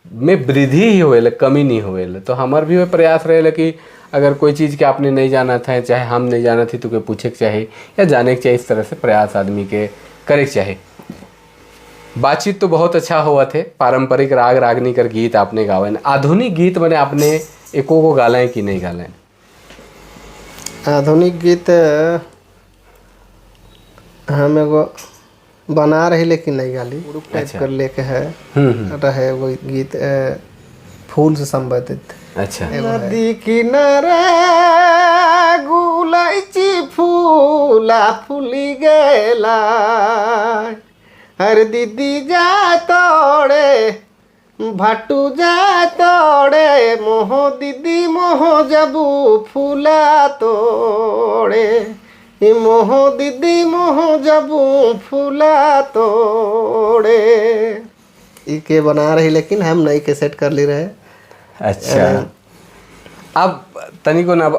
में वृद्धि ही होएला, कमी नहीं होएला। तो हमार भी प्रयास रहेला कि अगर कोई चीज़ के आपने नहीं जाना था, चाहे हम नहीं जाना थी, तो के पूछे के चाही या जाने के चाहिए, इस तरह से प्रयास आदमी के करे के चाही। बातचीत तो बहुत अच्छा हुआ थे, पारंपरिक राग रागनी कर गीत आपने गावे, आधुनिक गीत मैंने आपने एको को गाला है कि नहीं गाला है? आधुनिक गीत हम एगो बना रही लेकिन नहीं गाली, टाइप कर लेके है रहे वो गीत फूल से संबंधित। अच्छा। नदी किनारे गुलाइची फूला फूली गेला, हर दीदी जा तोड़े भाटू जा तोड़े, मोह दीदी मोह जबू फूला तोड़े, मोह दीदी मोह जबू फूला तोड़े। के बना रही लेकिन हम नहीं के सेट कर ली रहे। अच्छा, अब तनिको ना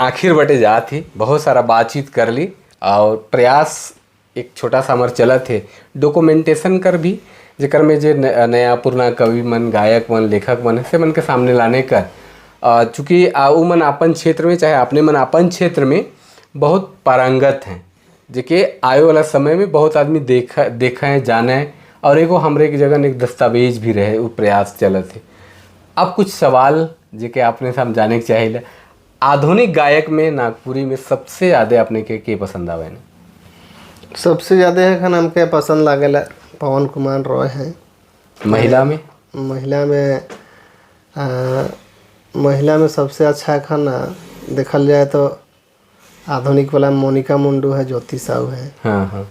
आखिर बटे जात ही बहुत सारा बातचीत कर ली और प्रयास एक छोटा सा हमार चलत है डॉक्यूमेंटेशन कर भी, जेकर में जे नया पुराना कवि मन, गायक मन, लेखक मन है से मन के सामने लाने कर, चूँकि उ मन अपन क्षेत्र में चाहे अपने मन अपन क्षेत्र में बहुत पारंगत हैं, जेके आए वाला समय में बहुत आदमी देखें जाने और एगो हमरे के जगह एक दस्तावेज भी रहे, वो प्रयास चलत है। अब कुछ सवाल जेके आपने से हम जाने के चाहिए, आधुनिक गायक में नागपुरी में सबसे ज़्यादा अपने के पसंद आवे? सबसे ज़्यादा एखन हमके पसंद लागेला पवन कुमार रॉय हैं। महिला में? महिला में सबसे अच्छा एखन देखल जाए तो आधुनिक वाला मोनिका मुंडू है, ज्योति साहू है। हाँ हाँ।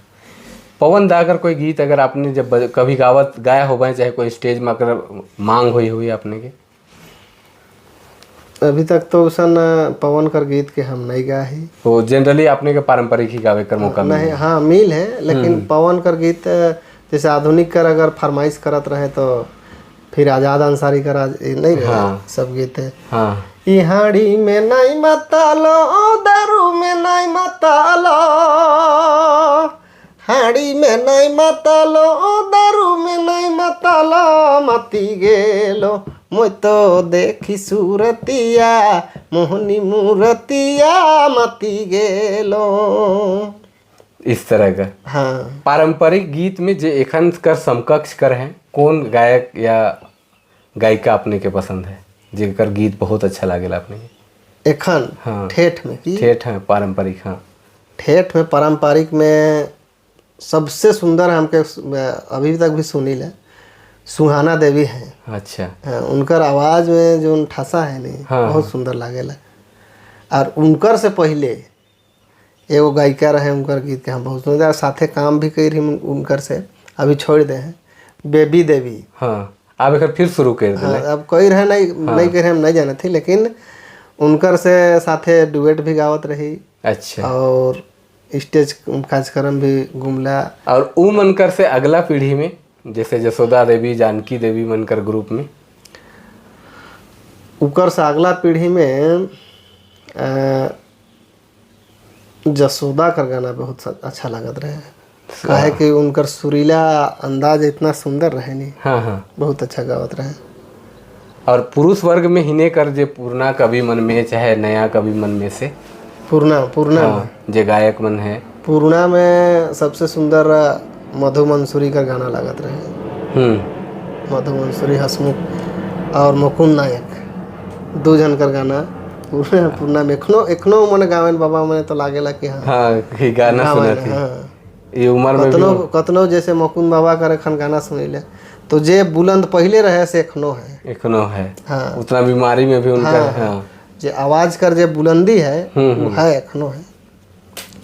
पवन दा कोई गीत अगर आपने जब कभी गावत गाया हो चाहे कोई स्टेज में अगर मांग हुई हुई आपने के? अभी तक तो उसन पवन कर गीत के हम नहीं गाए ही। तो जनरली आपने के पारंपरिक ही गावे कर मौका नहीं? हाँ मिल है, लेकिन पवन कर गीत जैसे आधुनिक कर अगर फरमाइश करत रहे तो फिर आज़ाद अंसारी कर नहीं रहे। हाँ। सब गीत है। हाँ। ई हाड़ी में नहीं मतालो, दारू में नहीं मतालो, हाड़ी में नहीं मतालो, दारू में नहीं मतालो, मती गेलो मुई तो देखी सूरतिया मोहनी मूरतिया मती गेलो। इस तरह का। हाँ। पारंपरिक गीत में जे एखन कर समकक्ष कर हैं, कौन गायक या गायिका अपने के पसंद है जेकर गीत बहुत अच्छा लागेला अपने के? एखन? हाँ। ठेठ में की? ठेठ है, पारंपरिक। हाँ। ठेठ में पारंपरिक में सबसे सुंदर हमके अभी तक भी सुनी है सुहाना देवी हैं। अच्छा। हाँ, उनकर आवाज़ में जो ठासा है नहीं। हाँ। बहुत सुंदर लागेला। और उनकर से पहले एगो गायिका रहे, उनकर गीत के हम बहुत सुंदर, और साथे काम भी करी रही उनकर से, अभी छोड़ दे हैं, बेबी देवी। हाँ, आप एक फिर शुरू कर दिले। हाँ, अब कई रहे नहीं। हाँ। नहीं कह रहे हम नहीं जाने थी, लेकिन उनकर से साथे डुएट भी गावत रही। अच्छा। और स्टेज कार्यक्रम भी घुमला। और ऊ मनकर से अगला पीढ़ी में जैसे जसोदा देवी, जानकी देवी मनकर ग्रुप में? उकर से अगला पीढ़ी में जसोदा कर गाना बहुत अच्छा लागत रहे, काहे कि उनकर सुरीला अंदाज इतना सुंदर रहे नहीं। हाँ हाँ। बहुत अच्छा गावत रहे। और पुरुष वर्ग में हिने कर जे पुरना कवि मन में चाहे नया कवि मन में से? पूर्णा, पूर्णा। हाँ, जे गायक मन है। पूर्णा में सबसे सुंदर मधु मंसूरी का गाना लागत रहे। मधु मंसूरी, हसमुख और मुकुंद नायक, दो जन कर गाना पूर्णा, पूर्णा में एखनो एखनो मने गावेन बाबा मने तो लागेला कि हाँ। हाँ, ये गाना सुना थी। हाँ। ये उम्र में भी। कतनो कतनो जैसे मुकुंद बाबा कर एखन गाना सुनिले तो जे बुलंद पहले रहे से एखनो है। एखनो है। हाँ। उतना बीमारी में भी उनका। हाँ। जे आवाज कर जे बुलंदी है वो है, एखनो है।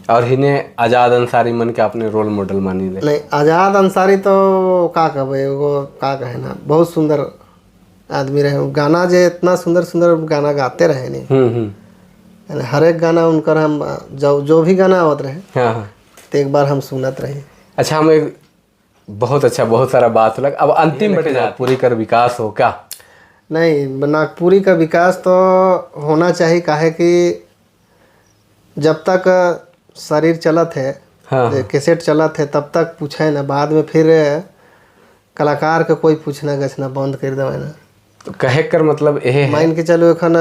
और हिने आज़ाद अंसारी मन के अपने रोल मॉडल मानी ले? नहीं, आज़ाद अंसारी तो का कहबे, वो का कहे ना, बहुत सुंदर आदमी रहे। गाना जे इतना सुंदर सुंदर गाना गाते रहे नहीं। यानी हर एक गाना उनकर हम जो जो भी गाना आवत रहे हाँ हाँ तो एक बार हम सुनत रहे। अच्छा, हम एक बहुत अच्छा, बहुत सारा बात लग, अब अंतिम बटे नागपुरी कर विकास हो क्या? नहीं, नागपुरी का विकास तो होना चाहिए, काहे कि जब तक शरीर चलत है, हाँ। कैसेट चलत है तब तक पूछे ना, बाद में फिर कलाकार के कोई पूछना गछना बंद कर देवे ना। तो कहे कर मतलब यह है। मान के चलो एखन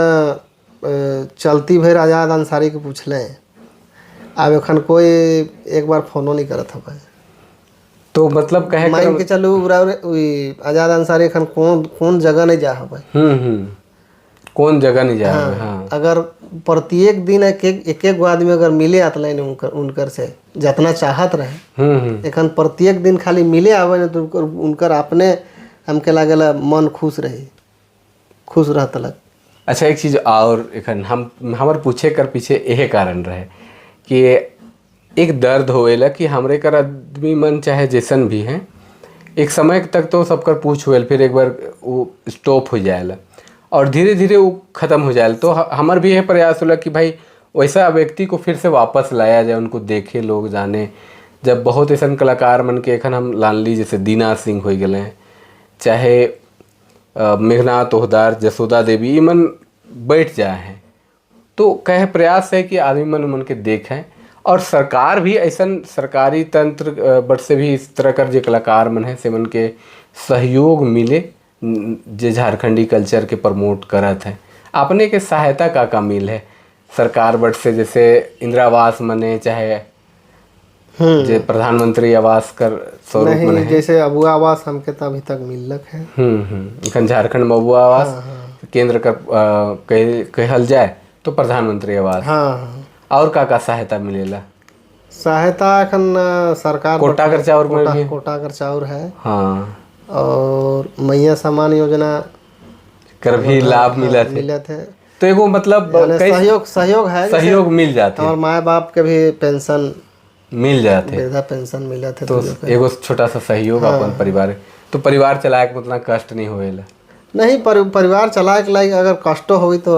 चलती भर आज़ाद अंसारी के पूछले, अब एखन कोई एक बार फोनो नहीं करत हवे। तो मतलब कहे कर मान के चलू आज़ाद अंसारी एखन कौन कौन जगह नहीं जा हवे। कौन जगह नहीं जा हवे। हाँ। अगर प्रत्येक दिन एक एक एक एक गो आदमी अगर मिले आतले नहीं उनकर उनकर से जितना चाहत रहे, एखन प्रत्येक दिन खाली मिले आवे ना तो उनकर उनकर अपने हमके लागेला मन खुश रही, खुश रहत लग। अच्छा, एक चीज़ और एखन हम हमार पूछे कर पीछे यह कारण रहे कि एक दर्द होएला कि हमरे कर आदमी मन चाहे जैसन भी हैं, एक समय तक तो सबकर पूछ होएल, फिर एक बार वो स्टॉप हो जाएला और धीरे धीरे वो ख़त्म हो जाएला। तो हमार भी यह प्रयास होला कि भाई वैसा व्यक्ति को फिर से वापस लाया जाए, उनको देखे लोग जाने। जब बहुत ऐसा कलाकार मन के एखन हम लान ली, जैसे दीना सिंह हो गए हैं, चाहे मेघनाथ ओहदार, जसोदा देवी, ये मन बैठ जाए हैं। तो कह प्रयास है कि आदमी मन मन के देखें और सरकार भी ऐसा सरकारी तंत्र बट से भी इस तरह कर जो कलाकार मन है से मन के सहयोग मिले जे झारखंडी कल्चर के प्रमोट करत हैं। अपने के सहायता का का मिल है सरकार बट से, जैसे इंदिरा आवास मने चाहे जे प्रधानमंत्री आवास कर स्वरूप मने? नहीं, जैसे अबुआ आवास हमके तो अभी तक मिललक है। एखन झारखंड में अबुआ आवास केंद्र कर कहल जाए तो प्रधानमंत्री आवास। हाँ। और का का सहायता मिलेला? सहायता एखन सरकार कोटा कर चाउर में भी कोटा कर चाउर है। हाँ। और मैया सामान योजना कर भी लाभ मिला थे। मिलत है। तो एगो मतलब सहयोग सहयोग है, सहयोग मिल जाते। और माए बाप के भी पेंशन मिल जाते, वृद्धा पेंशन मिलत है। तो एगो छोटा सा सहयोग। हाँ। अपन परिवार तो परिवार चलाए के उतना कष्ट नहीं होएला? नहीं, परिवार चलाए के लायक अगर कष्ट होई तो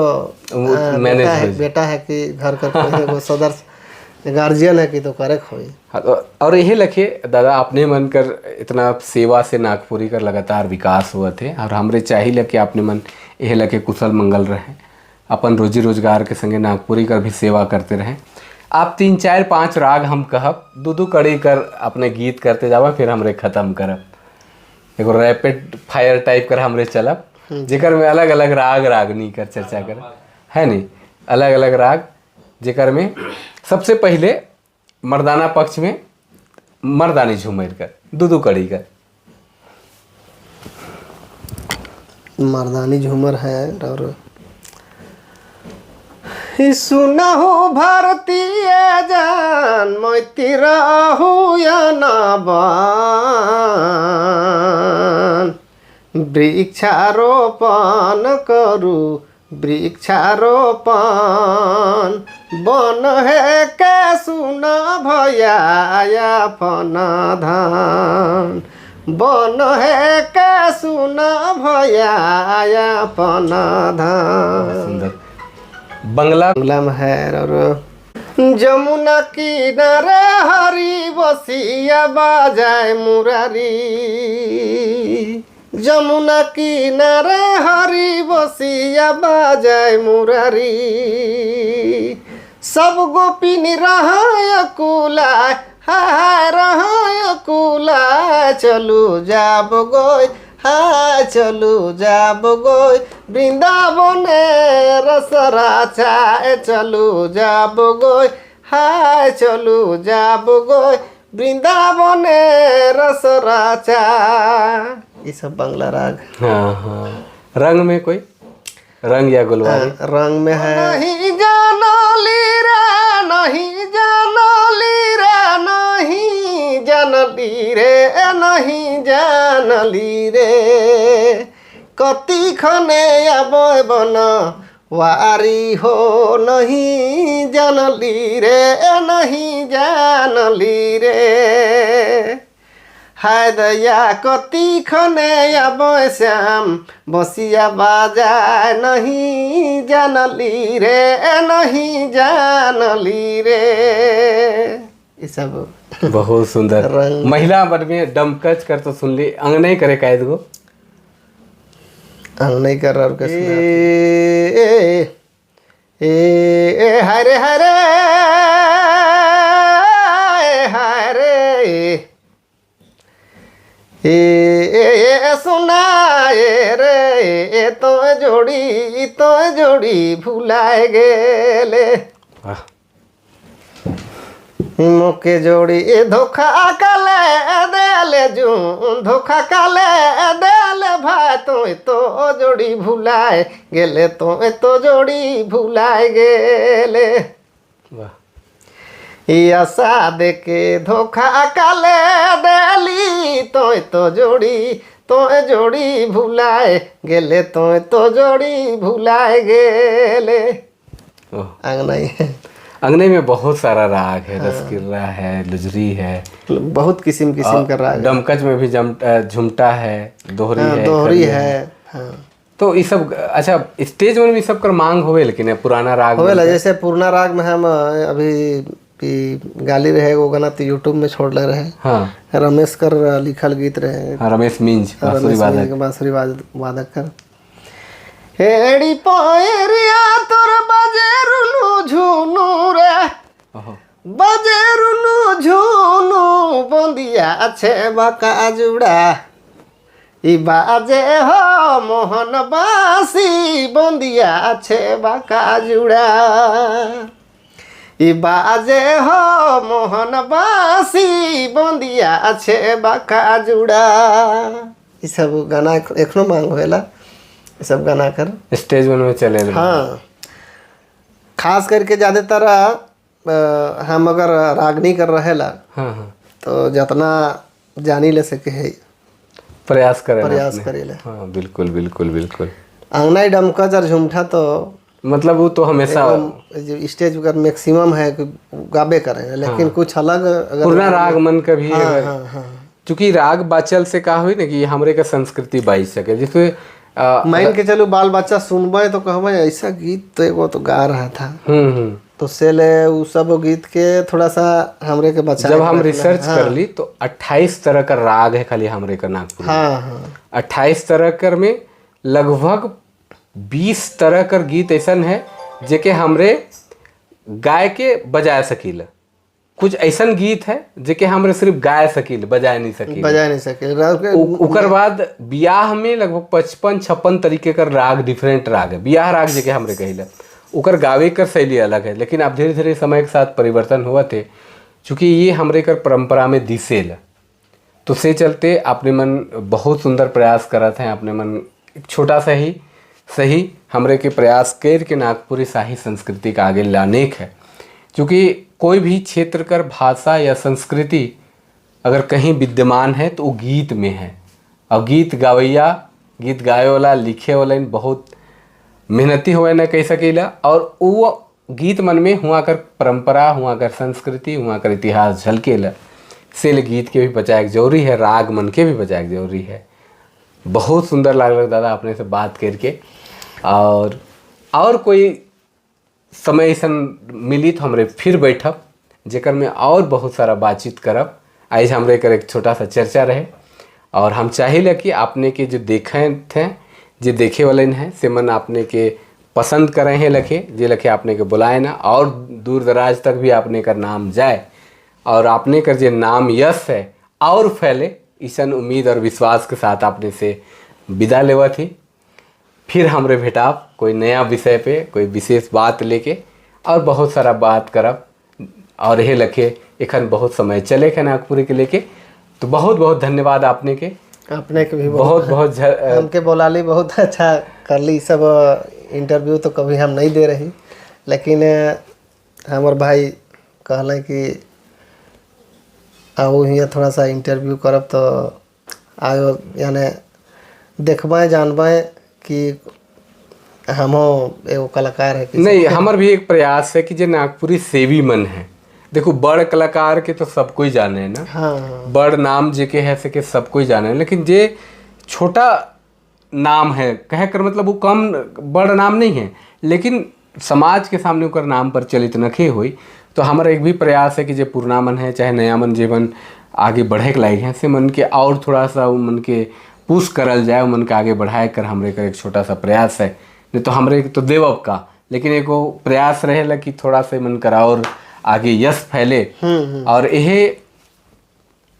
मैनेज बेटा है कि घर का कोई एगो सदस्य गार्जियन है कि तो करे होई। हाँ, और यही लखे दादा अपने मन कर इतना सेवा से नागपुरी कर लगातार विकास हुआ थे और हमरे चाहिए कि अपने मन यही लखे कुशल मंगल रहे, अपन रोजी रोजगार के संगे नागपुरी कर भी सेवा करते रहें। आप 3 4 5 राग हम कहब, दो दो कड़ी कर अपने गीत करते जावा, फिर हमरे ख़त्म करब। एगो रैपिड फायर टाइप कर हमरे चलब जेकर में अलग अलग राग रागनी कर चर्चा कर है नहीं, अलग अलग राग जेकर में सबसे पहले मर्दाना पक्ष में मर्दानी झूमर कर दो दो कड़ी कर। मर्दानी झूमर है और सुनहु भारतीय जान मैती रहु या नबान, वृक्षारोपण करू वृक्षारोपण, बन है के सुन भया अपन धान, बन है के सुन भया अपन धान। सुंदर बंगला बंगला में है। और जमुना किनारे हरी बसिया बाजाए मुरारी, जमुना किनारे हरी बसिया बाजाए मुरारी, सब गोपिनी रहाय कुला हाय रहाय कुला, चलू जाब गोय हाय चलू जाब गोय वृंदावने रसरा चाय, चलू जाब गोय हाय चलू जाब गोय वृंदावने रसरा चाय। ये सब बंगला राग। हाँ हाँ। रंग में कोई रंग या गुलवारी? रंग में है नहीं जानली रे नहीं जानली रे नहीं जानली रे नहीं जानली रे, कति खने अब बन वारी हो नहीं जानली रे नहीं जानली रे, हाय दया कति खने अब श्याम बसिया बाजाय नहीं जानली रे नहीं जानली रे। ये सब बहुत सुंदर। महिला मन में डमकच कर तो सुन ली, अंग नहीं करे कायद को अंग नहीं कर और कैसे ए ए ए हरे हरे हरे ए ए सुनाए रे तो जोड़ी भुलाए गेले, मोके जोड़ी ए धोखा काले देले जून धोखा काले देले भाई तो जोड़ी भुलाए गेले तो जोड़ी भुलाए गेले, आशा देके धोखा काले देली तो जोड़ी भुलाए गेले तो जोड़ी भुलाए गेले। अंगनाई अंगने में बहुत सारा राग है। रसकिर्रा है, लुजरी है, बहुत किस्म किस्म का राग। डमकच में भी झुमटा है, दोहरी है, दोहरी है। हाँ। तो ये सब अच्छा स्टेज में भी सब कर मांग होवे, लेकिन पुराना राग होवेला। जैसे पुराना राग में हम अभी गाली रहे वो गाना तो यूट्यूब में छोड़ ले रहे। हाँ। रमेश कर लिखल गीत रहे। हाँ, रमेश मिंज बांसुरी वादक कर। एड़ी पायरिया तोर बाजे रुनु झुनु रे बाजे रुनु झुनु बंदिया छे बका जुड़ा ई बाजे हो मोहन बासी बंदिया छे बका जुड़ा ई बाजे हो मोहन बासी बंदिया छे बका जुड़ा। ये सब गाना एखनो मांग होएला, ये सब गाना कर स्टेज में चले। हाँ, खास करके ज़्यादातर हम अगर रागनी कर रहेला। हाँ हाँ। तो जितना जानी ले सके है प्रयास करे प्रयास करेला। हाँ बिल्कुल बिल्कुल बिल्कुल। अंगनाई डमकच और झुमठा तो मतलब वो तो हमेशा स्टेज पर मैक्सिमम है कि गाबे करें, लेकिन हाँ। कुछ अलग अगर पुराना राग मन कभी हाँ, हाँ, हाँ। चूंकि राग बाचल से का हुई ना कि हमरे का संस्कृति बाई सके, जिसमें मान के चलो बाल बच्चा सुनबे तो कहबे ऐसा गीत तो एगो तो गा रहा था। तो से ले उ सब गीत के थोड़ा सा हमरे के बचा जब हम रिसर्च कर ली तो 28 तरह का राग है खाली हमरे का नागपुर। हाँ हाँ। 28 तरह कर में लगभग 20 तरह कर गीत ऐसा है जेके हमरे गाय के बजाय सकील। कुछ ऐसा गीत है जेके हमरे सिर्फ गाय सकील, बजाय नहीं सकील, बजा नहीं सके। उकर बाद बियाह में लगभग 55-56 तरीके का राग, डिफरेंट राग है बियाह राग जेके हमरे कहिला, उकर गावे कर शैली अलग है। लेकिन अब धीरे धीरे समय के साथ परिवर्तन हुआ थे, चूँकि ये हमरे कर परंपरा में दिसेल, तो से चलते अपने मन बहुत सुंदर प्रयास करत हैं। अपने मन एक छोटा सा ही सही हमरे के प्रयास कर के नागपुरी शाही संस्कृति का आगे लाने है। चूँकि कोई भी क्षेत्र कर भाषा या संस्कृति अगर कहीं विद्यमान है तो वो गीत में है, और गीत गावैया, गीत गावे वाला, लिखे वाला इन बहुत मेहनती हुए न कह सकीला, और वो गीत मन में हुआ कर परंपरा, हुआ कर संस्कृति, हुआ कर इतिहास झलकेला। से गीत के भी बचाए जरूरी है, राग मन के भी बचाए जरूरी है। बहुत सुंदर लागल दादा अपने से बात करके, और कोई समय ऐसा मिली तो हमरे फिर बैठब जेकर में और बहुत सारा बातचीत करब। आज हमरे कर एक छोटा सा चर्चा रहे, और हम चाहिए कि आपने के जो देखे थे, जे देखे वाले हैं से मन आपने के पसंद करे हैं लखे, जे लखे आपने के बुलाए ना, और दूर दराज तक भी आपने का नाम जाए, और आपने कर जे नाम यश है और फैले, ईसन उम्मीद और विश्वास के साथ आपने से विदा लेवा थी। फिर हमरे भेटाब कोई नया विषय पे, कोई विशेष बात लेके, और बहुत सारा बात करब। और यह लखे एखन बहुत समय चले के नागपुरी के लेके, तो बहुत बहुत धन्यवाद आपने के, अपने के भी बहुत बहुत हमके बोलाली, बहुत अच्छा कर ली। सब इंटरव्यू तो कभी हम नहीं दे रही, लेकिन हमार भाई कहले कि आओ हियाँ थोड़ा सा इंटरव्यू करब, तो आयो यानी देखबे जानबे कि हमो एगो कलाकार है। नहीं, हमार भी एक प्रयास है कि जो नागपुरी सेवी मन है, देखो बड़ कलाकार के तो सब कोई जाने है ना, हाँ, बड़ नाम जे के है से के सब कोई जाने है, लेकिन जे छोटा नाम है कह कर मतलब वो कम बड़ नाम नहीं है, लेकिन समाज के सामने उकर नाम प्रचलित नखे हुई। तो हमारा एक भी प्रयास है कि जे पुराना मन है चाहे नया मन, जे मन आगे बढ़े के लायक है से मन के और थोड़ा सा वो मन के पुश करल जाए, मन के आगे बढ़ाए कर हमरे कर एक छोटा सा प्रयास है। नहीं तो हमरे तो देवब का, लेकिन एक वो प्रयास रहे कि थोड़ा सा मन करा और आगे यश फैले, और यह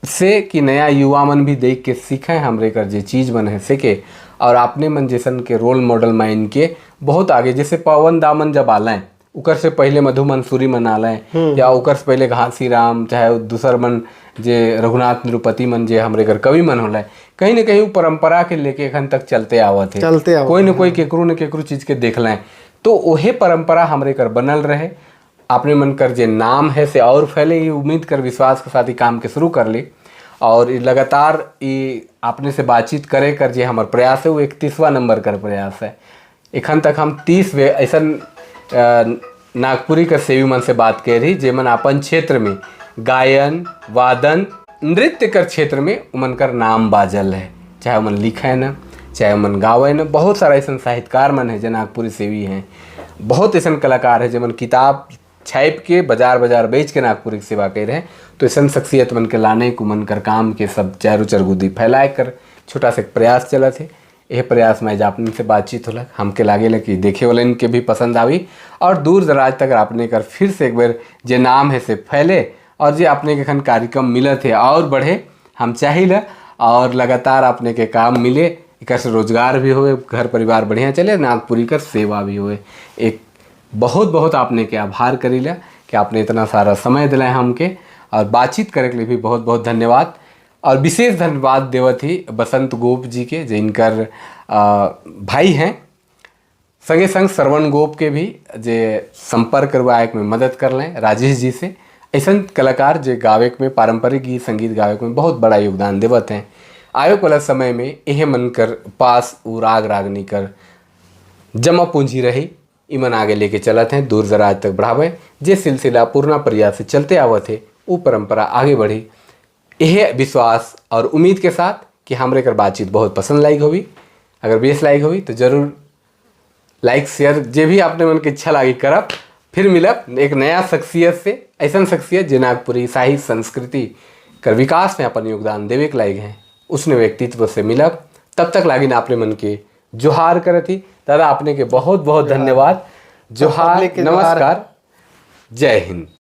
से कि नया युवा मन भी देख के सीखें हमरे कर जे चीज़ मन है सीखे, और अपने मन जैसन के रोल मॉडल माइन के बहुत आगे, जैसे पवन दामन जब आलें उकर से पहले मधु मंसूरी मन आलें, या उकर से पहले घासी राम, चाहे दूसर मन जे रघुनाथ निरुपति मन जे हमरे कर कवि मन होले, कहीं ना कहीं वो परंपरा के लेके एखन तक चलते आवत है, चलते आवत, कोई न कोई केकरो न केकरो चीज़ के देख लें, तो वही परंपरा हमरे कर बनल रहे। अपने मन कर जे नाम है से और फैले, ये उम्मीद कर विश्वास के साथ ही काम के शुरू कर ली, और लगातार ये अपने से बातचीत करे कर जे हमार प्रयास है वो 31वां नंबर कर प्रयास है। एखन तक हम 30वें ऐसा नागपुरी का सेवी मन से बात कर रही जे मन अपन क्षेत्र में गायन वादन नृत्य कर क्षेत्र में उमन कर नाम बाजल है, चाहे उमन लिखे न चाहे उमन गावे न, बहुत सारा ऐसा साहित्यकार मन है जो नागपुरी सेवी हैं, बहुत ऐसा कलाकार है जो मन किताब छाप के बाजार बाजार बेच के नागपुरी की सेवा कर रहे हैं। तो ऐसा शख्सियत मन के लाने को मन कर काम के सब चारों चरगुदी फैलाए कर छोटा सा एक प्रयास चला थे। यह प्रयास में आपने से बातचीत होला, हमके लागे कि देखे वाले इनके भी पसंद आई, और दूर दराज तक आपने कर फिर से एक बार जे नाम है से फैले, और जे अपने के खन कार्यक्रम मिलत है और बढ़े हम चाहिए, और लगातार अपने के काम मिले, एक से रोजगार भी होए, घर परिवार बढ़िया चले, नागपुरी कर सेवा भी होए। एक बहुत बहुत आपने के आभार करीला कि आपने इतना सारा समय दिलाए हमके, और बातचीत करे के लिए भी बहुत बहुत धन्यवाद। और विशेष धन्यवाद देवत ही बसंत गोप जी के जिनकर भाई हैं, संगे संग श्रवण गोप के भी जे संपर्क करवाए में मदद कर लें राजेश जी से। ऐसा कलाकार जे गावे में पारंपरिक गीत संगीत गावे में बहुत बड़ा योगदान देवत हैं। आयोग वाला समय में यह मन कर पास उ राग रागनी कर जमा पूंजी रही इमन आगे लेके चलत हैं, दूर दराज तक बढ़ावे जे सिलसिला पूर्णा प्रयास से चलते आवत है वो परंपरा आगे बढ़ी, यह विश्वास और उम्मीद के साथ कि हमरे कर बातचीत बहुत पसंद लाइक होगी। अगर बेस लाइक होगी तो ज़रूर लाइक शेयर जे भी आपने मन के इच्छा लागी करब। फिर मिलब एक नया शख्सियत से, ऐसा शख्सियत जे नागपुरी साहित्य संस्कृति कर विकास में अपन योगदान देवे के लायक हैं, उसने व्यक्तित्व से मिलब। तब तक लागिन आपने मन के जोहार करत ही। दादा, आपने के बहुत बहुत धन्यवाद। जोहार, पब्लिक के जोहार। नमस्कार, जय हिंद।